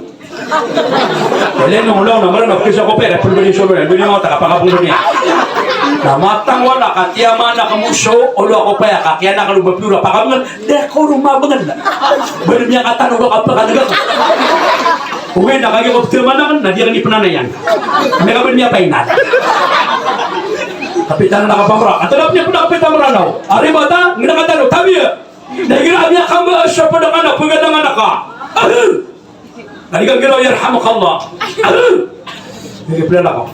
Ilay nong olo na Mranaw, kisa kopaya, pnbali so olo, bali mo ta ka pakabngl niyan. Na matang wala, katiya man a kamo so olo a kopaya, kakiya na kalo ba pure a pakabngl, da ko ron mabngl. Bali miyakatano ba kapakanggak. Oway, na kagiya ko pthaman akn, na di akn ipnanayan. Miyakabali miyapainal. Kapitan na kapamra. Ato na pn a kapito Mranaw. Ari bata, ngna katano, tabiya. Na igira a miyakamba a so pd ka na pgadangan ka. Ahem. Na di ka giraw, yarhamukallah. Ahem. Di ka plalakaw.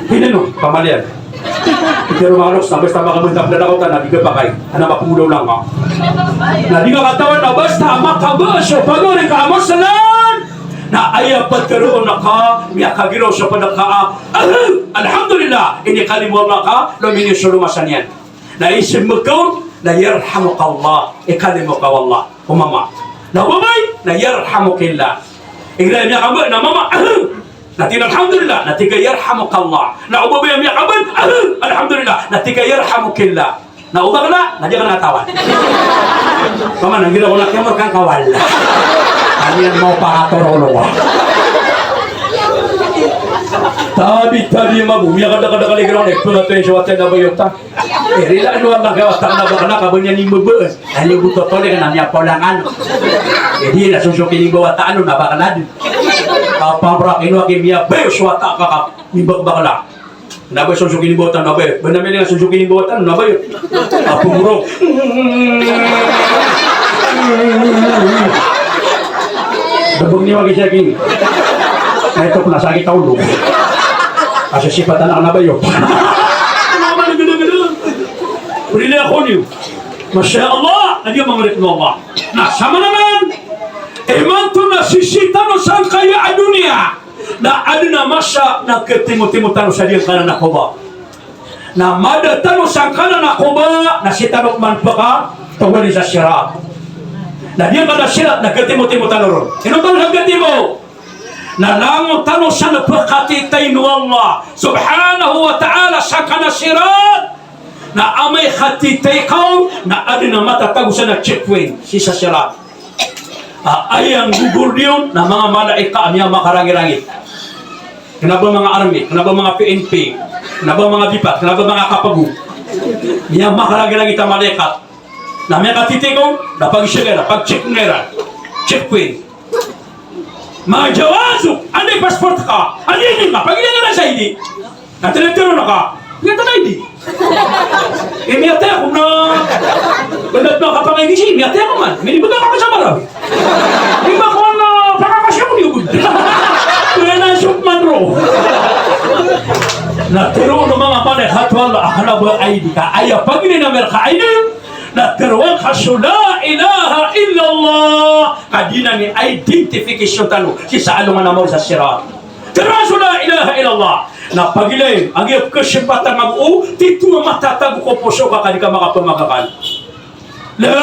Hinino, pamaliyan. Di ka rumaloks, na basta makamanta plalakaw ta na di ka pakay. Ana mapngodaw lang ka. Na di ka katawan na basta makamba a so pagari ka a Muslim. Na aya ptharoon ka, miyakagiraw so pd ka a. Ahem. Alhamdulillah. Inikalimo Allah ka, lominiyo so lomasa niyan. Na ism makawn, na yarhamukallah, ikalimo ka o Allah, o mama. Na o babay, na yarhamukillah. Igira miyakamba na mama, ahem. Na tig iyan alhamdulillah, na tig ka yarhamukallah. Na o babay a miyakamba, ahem, alhamdulillah, na tig ka yarhamukillah. Na o bakla, na di ka na katawan. Pamana, igira ko na kiyamor kan kawala. Kami ang mau pakatoro lo. Tabi, tabi, mabu, miyakadakadakal igira ko na ipngato iyan so wata na bayot a. Eh, rila ano ang nagawa ta ka na bakla ka ba niyan imbabaan? Ano, buto tole ka na miyapolangan. Eh, di na susukin i ba wata ano na bakla di. Kapabrak ino aki miyabayo so wata ka ka mimbakbakla. Na ba susukin i ba wata na ba. Ba na mili nga susukin i ba wata na ba yun. Apumro. Dabang niyo aki siya kini. Na ito ko na sakit a ulo. Kasi sipatan ako na ba yun. Ano ka ba nagdadagdag? Pwede na ako niyo. Masha Allah, na di a mangrit o Allah. Na samanaman, imanto na sisii tano sangkaya a doniya, na adn a masa na katimotimo tano sa giyangkanan a koba. Na mada tano sangkanan a koba, na sii tano man pkatawali sa sirat. Na giyangkanan a sirat na katimotimo tano ron. Ino tano sa katimo? Na langon tano san pkatitayn o Allah subhanahu wa ta'ala sangkanan a sirat. Na amay ka titay ka on, na adn a matatago san a checkpoint sii sa sirat. A, aya nggogordiyon na manga malaikat a miyamakarangirangit. Kna ba manga army, kna ba manga P N P, kna ba manga bipat, kna ba manga kapago. Miyamakarangirangit a malaikat. Na miyakatitay ka on, na pagsiga na, pag-check nga iran. Checkpoint. Ma jawazuk, anda i passport ka? Anda i I D ka? Pagilay nga na sa I D. Na titero na ka. Miyatay na I D. Eh, miyatay ako na. Banat na kapangay ni si, miyatay ako man. Minibagay ako sa Marawi. Di ba ko na, pakakasya ko niyo gud. Kaya na shoot man ro. Na tero na manga malaikat o Allah, akala ba I D ka? Aya pagilay na mer ka I D. Na teroan ka so la ilaha illallah, ka di na ni identification tano sii sa alongan a mawri sa sirat. Teroan so la ilaha illallah. Na pagilay, a giya pkasipatan a bo, tito a matatago ko poso ka ka di ka makapamagakan. La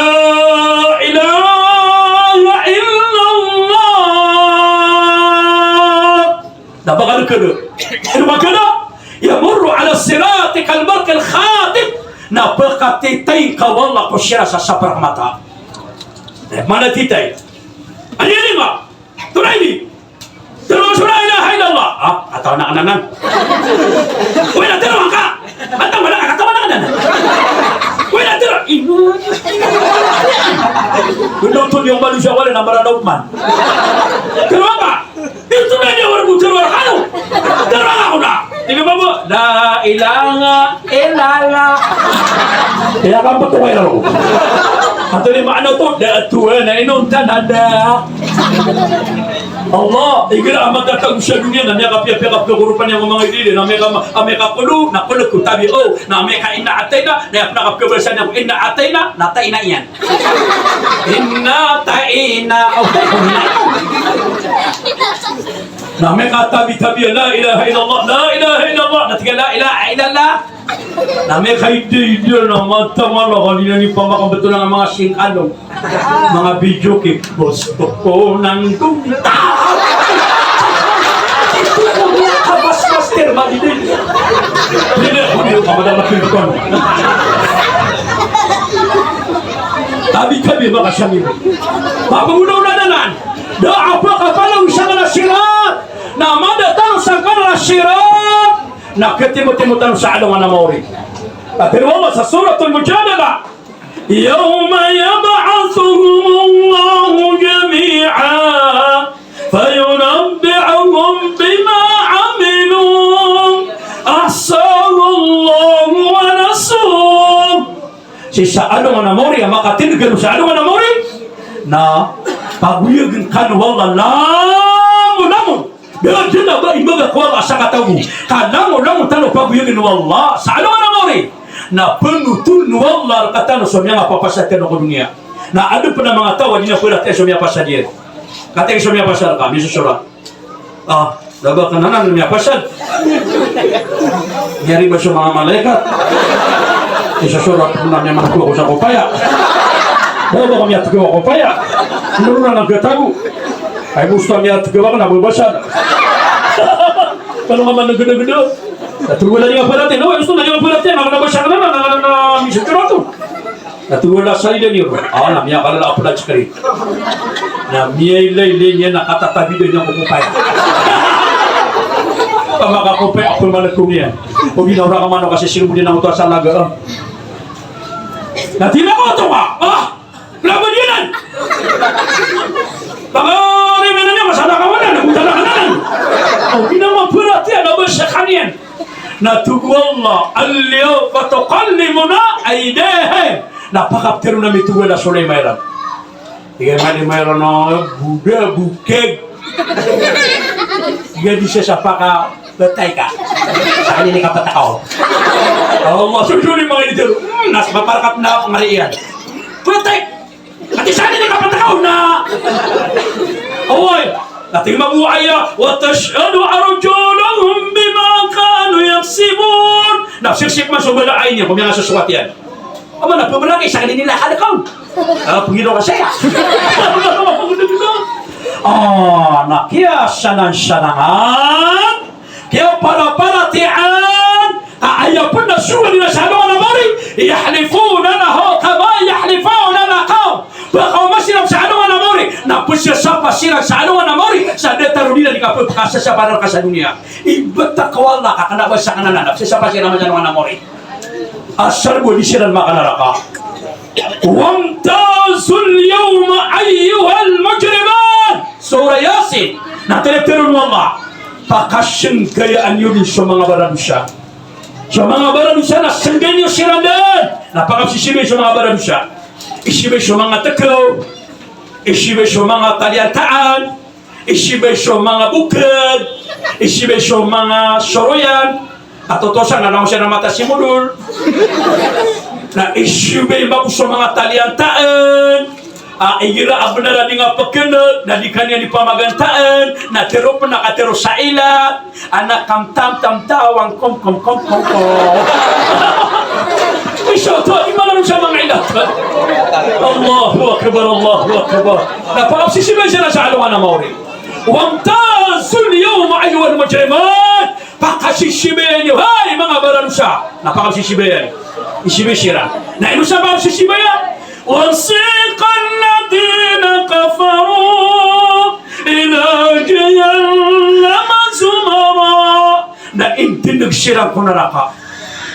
ilaha illallah. Na ba ka dn kd-, kd-, ba ka dn, yamurru ala sirati kal barqil khatif. Na pkatitay ka o Allah ko sirat sa saprak mata. Eh, mana titay? Ani, ani ma? Toro I D. Tero so la ilaha illallah. Ah, ataw na kananan. Wala, tero angka. Ataw na kananan. Wala, tero. Ino. Wala, tero angka. La ilaha illallah. Aya ka ptho ka ilaro. Antonaa i maana oto? Da a tohan a inonta na da. Allah, igira a matatago sa doniya na miyakapiyapiya ka pkhakoropaan iyan ko manga idile, na miyaka, a miyakakolo, na kolo ko tabi o, na miyaka inna atayna, na aya pn a kapkhabasa niyan ko inna atayna, na tayna iyan. Inna tayna, o, tayna. Na miyakatabi-tabi a la ilaha illallah, la ilaha illallah, na tig a la ilaha illallah. Na miyakaida-ida na mata mala ka di na niyan pamakambtowan a manga singkalong. Manga video clip, boss ko po nang tumita. Ito ko niyan kabas master, mali din. Hindi, hindi ko kamadama pinton. Tabi-tabi, maka siyang ibo. Papangunaw na nanan. Da a pkapalaw sangkanan a sirat. Na mada tano sangkanan a sirat. Na khatimotimo tano sa alongan a maori. Katharo o Allah sa Suratul Mujadala, "Yawma yab'athuhumullahu jami'a, fayunabbi'uhum bima 'amilu, ahsahullahu wa nasuh." Sii sa alongan a maori, a makatindg kano sa alongan a maori, na pagoyagn kano o Allah langolangon. Da dn a ba imbagak o Allah a sakataw bo. Ka langolangon tano pagoyagn o Allah sa alongan a maori. Na pnotholn o Allah rktano so miyangapapasad tano ko doniya. Na adn pn a manga taw a di niyan paratiyayaan so miyapasad iyan. Katii so miyapasad ka, misosorat. Ah, da ba kna anan miyapasad. Miyariba so manga malaikat. Isosorat pn a miyamanto ako sa kopaya. Da ba ka miyatgaw a kopaya. Mrona na gatago. Ay, musta miyatgaw a kna babasad. Kano ka man gdagda. Katharo o Allah, di nga paratiyaya. Na, gusto na di nga paratiyaya. Na kna basad na, na, na, na, misosorat oto. Na tig o Allah sa ilay niyo, a, na miyakalala a plastic. Na miyailay-ilay niyan na katatabidan iyan ko kopaya. Ka makakopaya a pmalkong iyan. O ginawa ka man o kasi sirbo di na oto a salaga. Na tig iyan ko oto ka, ah, laban iyan. Pangarimanan iyan, masala ka man, na gotala ka nan. O ginawa paratiyaya na ba sa kaniyan. Na tig o Allah, "Al-yawma tukallimuna aydihim." Na pakaptharoon ami, tig o Allah, so lima iran. Tig iyan a lima iran a boda, bokag. Tig iyan a di sa sapaka, pthay ka. Sa kaniyan i kapatakaw. Allah, so, so lima iran. Hmm, na sa paparkat na ngari iyan. Pthay. Ati sa kaniyan i kapatakaw na. Oway. Ati mambo aya, "Wa tashhadu arjuluhum bima kanu yaksibun." Na siksik man so bala a ini, ko miyangasosoat iyan. Ama na pmbalaki sa kaniyan i lakad ka. Ah, pngino ka saya. Ah, na kiyasanansanangan. Kiyaparaparatiyayaan, a aya pn a sowa iran sa alongan a maori, yahlifuna lahu kama yahlifuna lakum. Pkaoma siran sa alongan a maori, na pzasapa siran sa alongan a maori, sa datar o di iran di kapkasasapa rka sa doniya. Ibt ko Allah ka kna ba sa kna na, na pzasapa siran sa alongan a maori. Asar bo di siran makanaraka. Wamtazul yawma ayyuhal mujrimun. Surah Yasin. Na titharoon o Allah, pakasnggayaan iyo dn so manga baradosa. So manga baradosa na snggayn iyo siran dn. Na pakapsisibayan so manga baradosa. Isibay so manga tkaw. Isibay so manga taliyantaan. Isibay so manga bokad, isibay so manga soroyan, a totosan na langon siran a mata simodol. Na isibay mambo so manga taliyantaan, a igira a bnar a di nga pkneg, na di ka niyan di pamagantaan, na tharo pn a katharo sa ilat, a na kamtamtam tawan, kom, kom, kom, kom, kom. Isa oto, di man sa manga ilat. Allahu Akbar, Allahu Akbar. Na pakapsisibayan siran sa alongan a maori. Wamtazul yawma ayyuhal mujrimun. Pakasisibayan iyo, hay manga baradosa. Na pakapsisibayan. Isibay siran. Na ino sa pakapsisibayan? Wasiqal ladhina kafaru ila jahannama zumara. Na indndg siran ko naraka.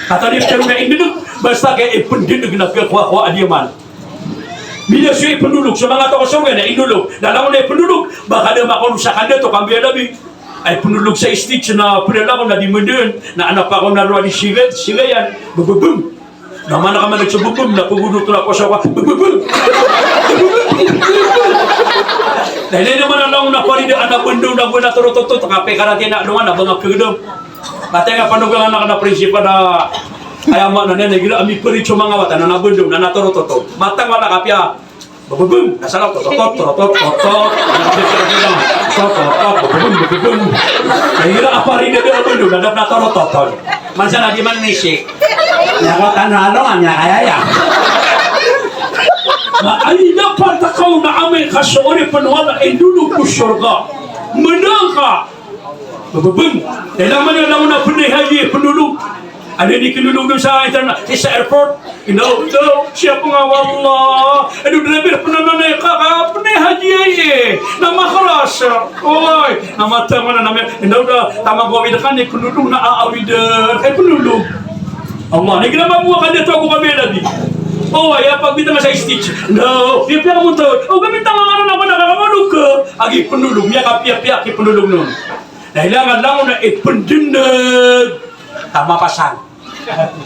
Katharo iyan na indndg, basta kay ipndndg na khakowa-kowa a di man. Miyasoy ipndolog, so manga taw ko sorga na indolog. Na langon a ipndolog, ba ka da makaon sa kandato, kambiya labi. Ay pnolog sa stage na plalakaw na di mdn, na adn a pakaw na roo a di siga, siga iyan, bbm. Na mana ka man so bbm, na pgodo to na ko sa ka, bbm. Na ilay na man a langon a parida, adn a bndaw na go na torototot, ka pkarati na alongan a ba nga kgdam. Matay nga panogang anak na prinsipal na, aya maana niyan, igira a miparit so manga wata na adn a bndaw na torototot. Matay nga na kapiya, bbm, na sa law, tototot, tototot, tototot, tototot, bbm, bbm. Na igira a parida da a bndaw na adn a torototot. Mansa na di man misik. Aya ko tano alongan, aya kaya aya. Na aya dapat a kaona amay ka so oripn o Allah i ndolog ko sorga. Mnang ka. Bbm. Ilay man a langon a pnay haji, pnolog. Adn a di kinolog dn sa interna-, sa airport. Indaw, indaw, siyap nga, wallah. Adn a driver, pnananay ka, ka, pnay haji aya. Na makras. Oy, na mata mana na mi-, indaw da, taman ko awid ka, na kinolog na aawid, eh, pnolog. Allah, na igira mambo ka di to ako kami nabi. Oy, aya pagbitang sa stage. Indaw, piyapiya ka mo to. O, kami tama nga na, na, na, na, na, na, agi pnolog, miyakapiyapiya ki pnolog non. Na ilay nga langon a ipndndg. Tama pasang.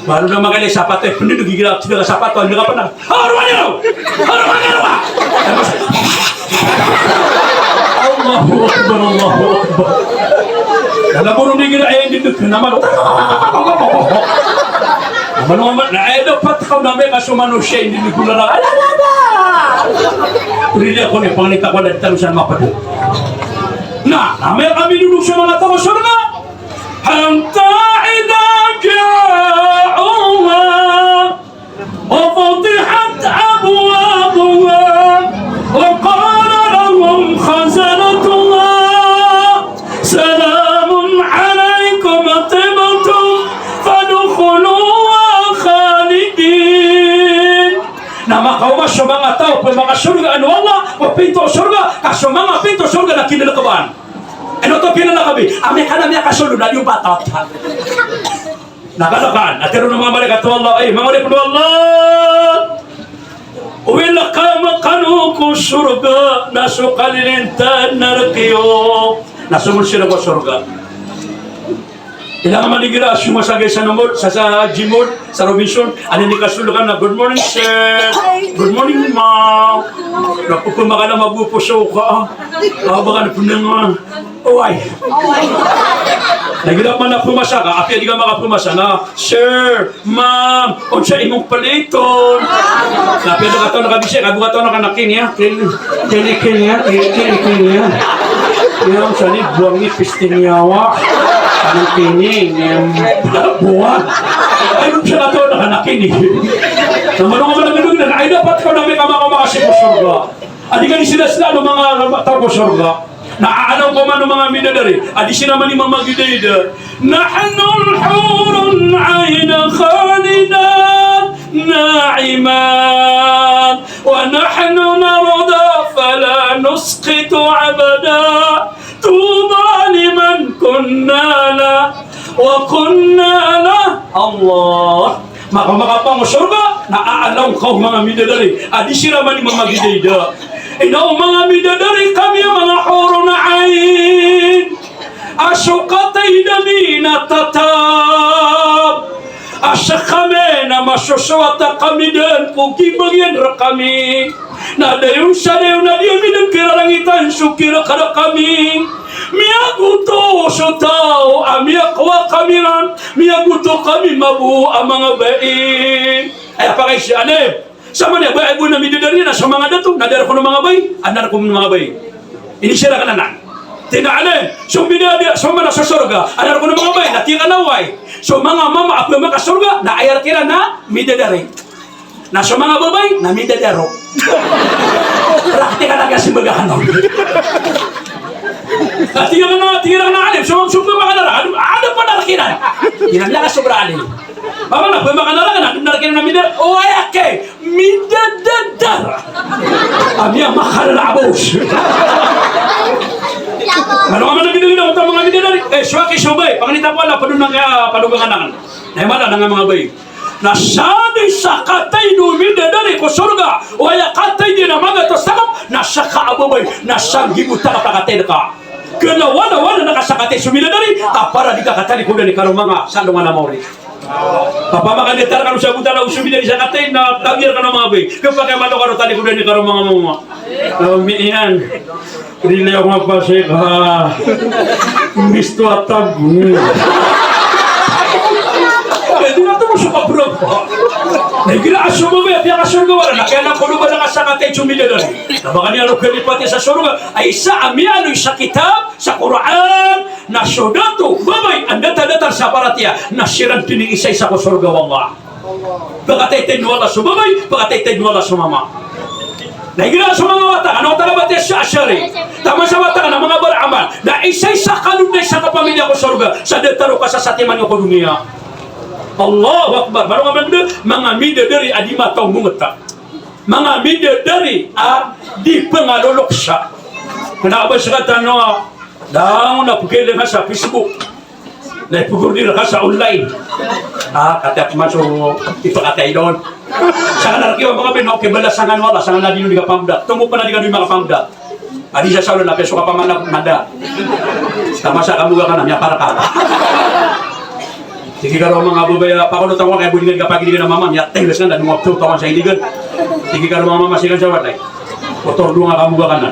Baro na magalay sapato, ipndndg, igira tida ka sapato, andg ka pn na. Haro ka niro! Haro ka niro! Allahu Akbar, Allahu Akbar. Lalabaw ron igira aya indndg, na mano. Na mano, na aya dapat a kaona amay ka so manosiya indndg ko na. Ala, ala, ala. Rila ko ni pangnita ko na di tano san mapd. Na, amay ka minolog so manga taw ko sorga. Hatta idha ja'uha wa futihat abwabuha wa qala lahum khazanatuha salamun alaykum tibtum fadkhuluha khalidin. Na makaoma so manga taw ko manga sorga o Allah, ko pinto sorga, ka so manga pinto sorga na kinalkbaan. Ino to kinalkbi? Amay ka na miyakasold na di o batat. Na kadakan, na tiro na manga malaikat o Allah, ay, manga oripn o Allah. Welcome kano ko sorga, na so kalilintad na rk iyo. Na so monsira ko sorga. Ilay nga man igira a siyong sa gay sa Namod, sa, sa Jimod, sa Robinson, adn a di kasold ka na, "Good morning, sir. Good morning, ma'am." Na pkoma ka na mabupo so ka. Aba ka na pnang, ah. Oway. Na igira man a pmasa ka, apiya di ka makapmasa na, "Sir, ma'am, onsa i mong paliton?" Na apiya da kataw na kabisay, kago kataw na ka na kini, ah, kini, kini, kini, ah, kini, kini, kini, ah. Iya, onsa ni buwang ni pistinyawa. Kini, kini, kini, buwang. Ay, onsa kataw na ka na kini. Na mano nga man a gdogdan, ay dapat ka na amay ka makaoma ka sii ko sorga. A di ka di silasla o manga taw ko sorga. Na aalaw ko man o manga midadari a di siran mani mamagidayda. Nahnul hurul ain khalidat na'imat wa nahnu narda fala nusqitu abada. Tuba liman kunna la wa kunna la. Allah. Makaoma ka pn ko sorga, na aalaw ka o manga midadari a di siran mani mamagidayda. Ino manga midadari kami a manga hurul ain a so katayd ami na tatab a skami na masosowat a kami dn ko gibang iyan rkami. Na dayon sa dayon a di ami dn kirarangitan so kirk rkami. Miyagoto so taw a miyakowa kami ran, miyagoto kami mabo a manga bai. Aya pakaiza, alim. Sa mani a bai a bo na midadari na so manga dato, na da rk on o manga bai, adn a rk on o manga bai. Inisira ka nan. Tig iyan a alim, so midadari, so manga so sorga, adn a rk on o manga bai, na tig iyan a oway. So manga mama a pmakasorga, na aya rk iran na midadari. Na so manga babay na midadaro. Praktikal a kasimbagahan on. Tig iyan a, tig iyan a alim, so, so pmakanaraka, adn, adn pn a rk iran. Iran la ka sobra alim. Mama na pmakanaraka na, adn a rk iran na midadaro. O aya kay, midadadar. Ami a makalala a bos. Mano ka man a midadaro, oto a manga midadari. Eh, so aki so bay, pangni ta ko ala, pd on a kaya, pd on a kaya. Na aya mala na nga manga bay. Na sadn sa katayd o midadari ko sorga, o aya katayd iyan a magatos a sakop, na saka a babay, na sanggibo takap a katayd ka. Kena wana-wana na kasakatay so midadari, a para di ka katalikodan i karoma nga sa alongan a maori. Pamakandetar kano sa botala o so midadari sakatay na tabiar kano manga bai. Kepakay malo kano talikodan i karoma nga mama. Amin. Rila nga pasika. Misto atag. Pwede na to mo sa kabrapa. Na igira a so mama, piyakasorga wala. Na kena koloban na kasakatay so midadari. Na baka niyan o kalipati sa sorga. Ay sa amiyan o sa kitab, sa Qur'an, na so dato, babay, a datadatar sa paratiyaya, na siran dn i isaisa ko sorga o Allah. Pkataytay o Allah so babay, pkataytay o Allah so mama. Na igira so manga wata, na wata ka batiya sa Ash'ari, taman sa wata ka na manga baramal, na isaisa kano dn i isa ka pamilya ko sorga, sa datar o kasasatiman iyo ko doniya. Allahu Akbar. Baro nga banda, manga midadari a di mataw mongeta. Manga midadari a di pngaloloksa. Kena ba sakatano, daw na pgkailangan sa Facebook. Na ipgorder ka sa online. A, kati ako man so ipakatay doon. Sa kanar kiwa manga bino, kibalasan kano Allah, sa kanar dino di kapamda. Tomo pa na di kano di makapamda. Adi sa salo na peso ka pamana mada. Taman sa kamoga ka na, miyapara ka. Tigi karo manga babay a pakono tawa kay bodi nga di kapagidi ka na mama, miyatay, wes nga na, nungok to, taman sa iligan. Tigi karo manga mama, sigan sa watay. Kotor dowa nga kamoga ka na.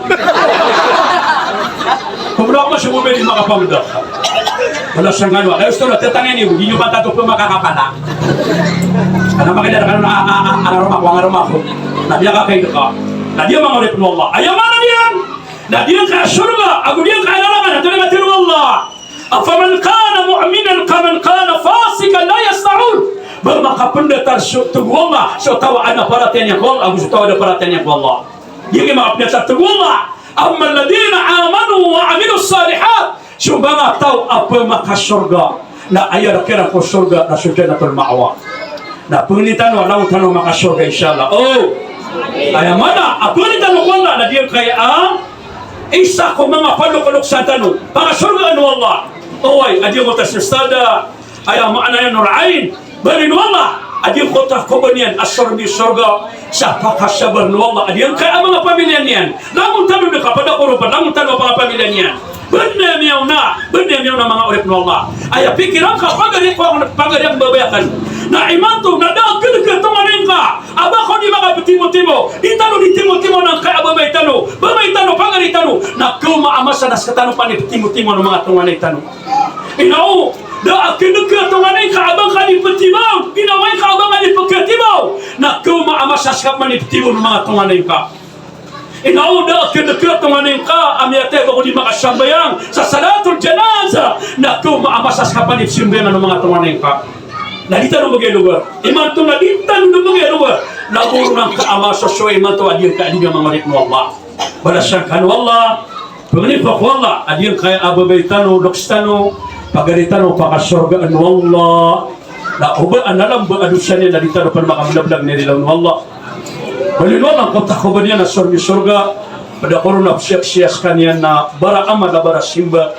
Komra ko mas mobile di makapamda. Wala sangkan wa. Kaya gusto na tetangin iyo, di niyo matato po makakapala. Ana makilala ka na, a, a, a, ana roma ko, ana roma ko. Na di ka kay ka. Na di manga oripn o Allah. Aya maana niyan. Na di ka sorga, ago di ka lalangan, ato na matiro Allah. Afaman kana mu'minan kaman kana fasiqan la yastawun. Ba makapndatar so, tig o Allah, so taw a adn a paratiyaya niyan ko Allah, ago so taw a da paratiyaya niyan ko Allah. Di ka makapndatar, tig o Allah. Amma alladhina amanu wa amilus salihat. So manga taw a pmakasorga, na aya rk iran ko sorga na so Jannatul Ma'wa. Na pangnin tano a langon tano makasorga, insha Allah. O. Aya maana a pangnin tano ko Allah na di kaya a isa ko manga palokoloksan tano, pakasorgaan o Allah. Oway, a di ko ta sa sada. Aya maana niyan, Nur Ain. Baloyn o Allah a di ko ta ko ba niyan a sorga, sorga sa pakasabar o Allah a di angkaya a manga pamilya niyan. Langon tano na kapada ko ropa, langon tano a manga pamilya niyan. Bn a miyaona, bn a miyaona manga oripn o Allah. Aya pikiran ka pagari ko, pagari a babay akn. Na imanto na da a kd ka tonganay ngka a ba ko di makaptimotimo. Di tano di timotimo angkaya a babay tano, babay tano, pagari tano. Na khaoma a masa na sktano pn i ptimotimo o manga tonganay tano. Ino, da a kd ka tonganay ngka a ba ngka di ptimaw, ino, oway, ngka a ba ngka di pkatimaw. Na khaoma a masa ska pn i ptimaw o manga tonganay ngka. Ino, da a kd ka tonganay ngka a miyatay a ba ko di makasambayang sa salatul janaza. Na khaoma a masa ska pn i psambayang o manga tonganay ngka. Na di tano mbgay a logar. Imanto na di tano mbgay a logar. Na boro na ngka a masosoy imanto a di ngka a di manga oripn o Allah. Balasan kano o Allah. Pangnin ko Allah a di angkaya a babay tano, loks tano, pagari tano, pakasorgaan o Allah. Na oba a na lamba a dosa niyan na di tano pn makablablag na irilaw o Allah. Baloyn o Allah angkoto a ko ba niyan a sorga, sorga. Pd a korona psiyaksiya skaniyan na bara amal a bara simba.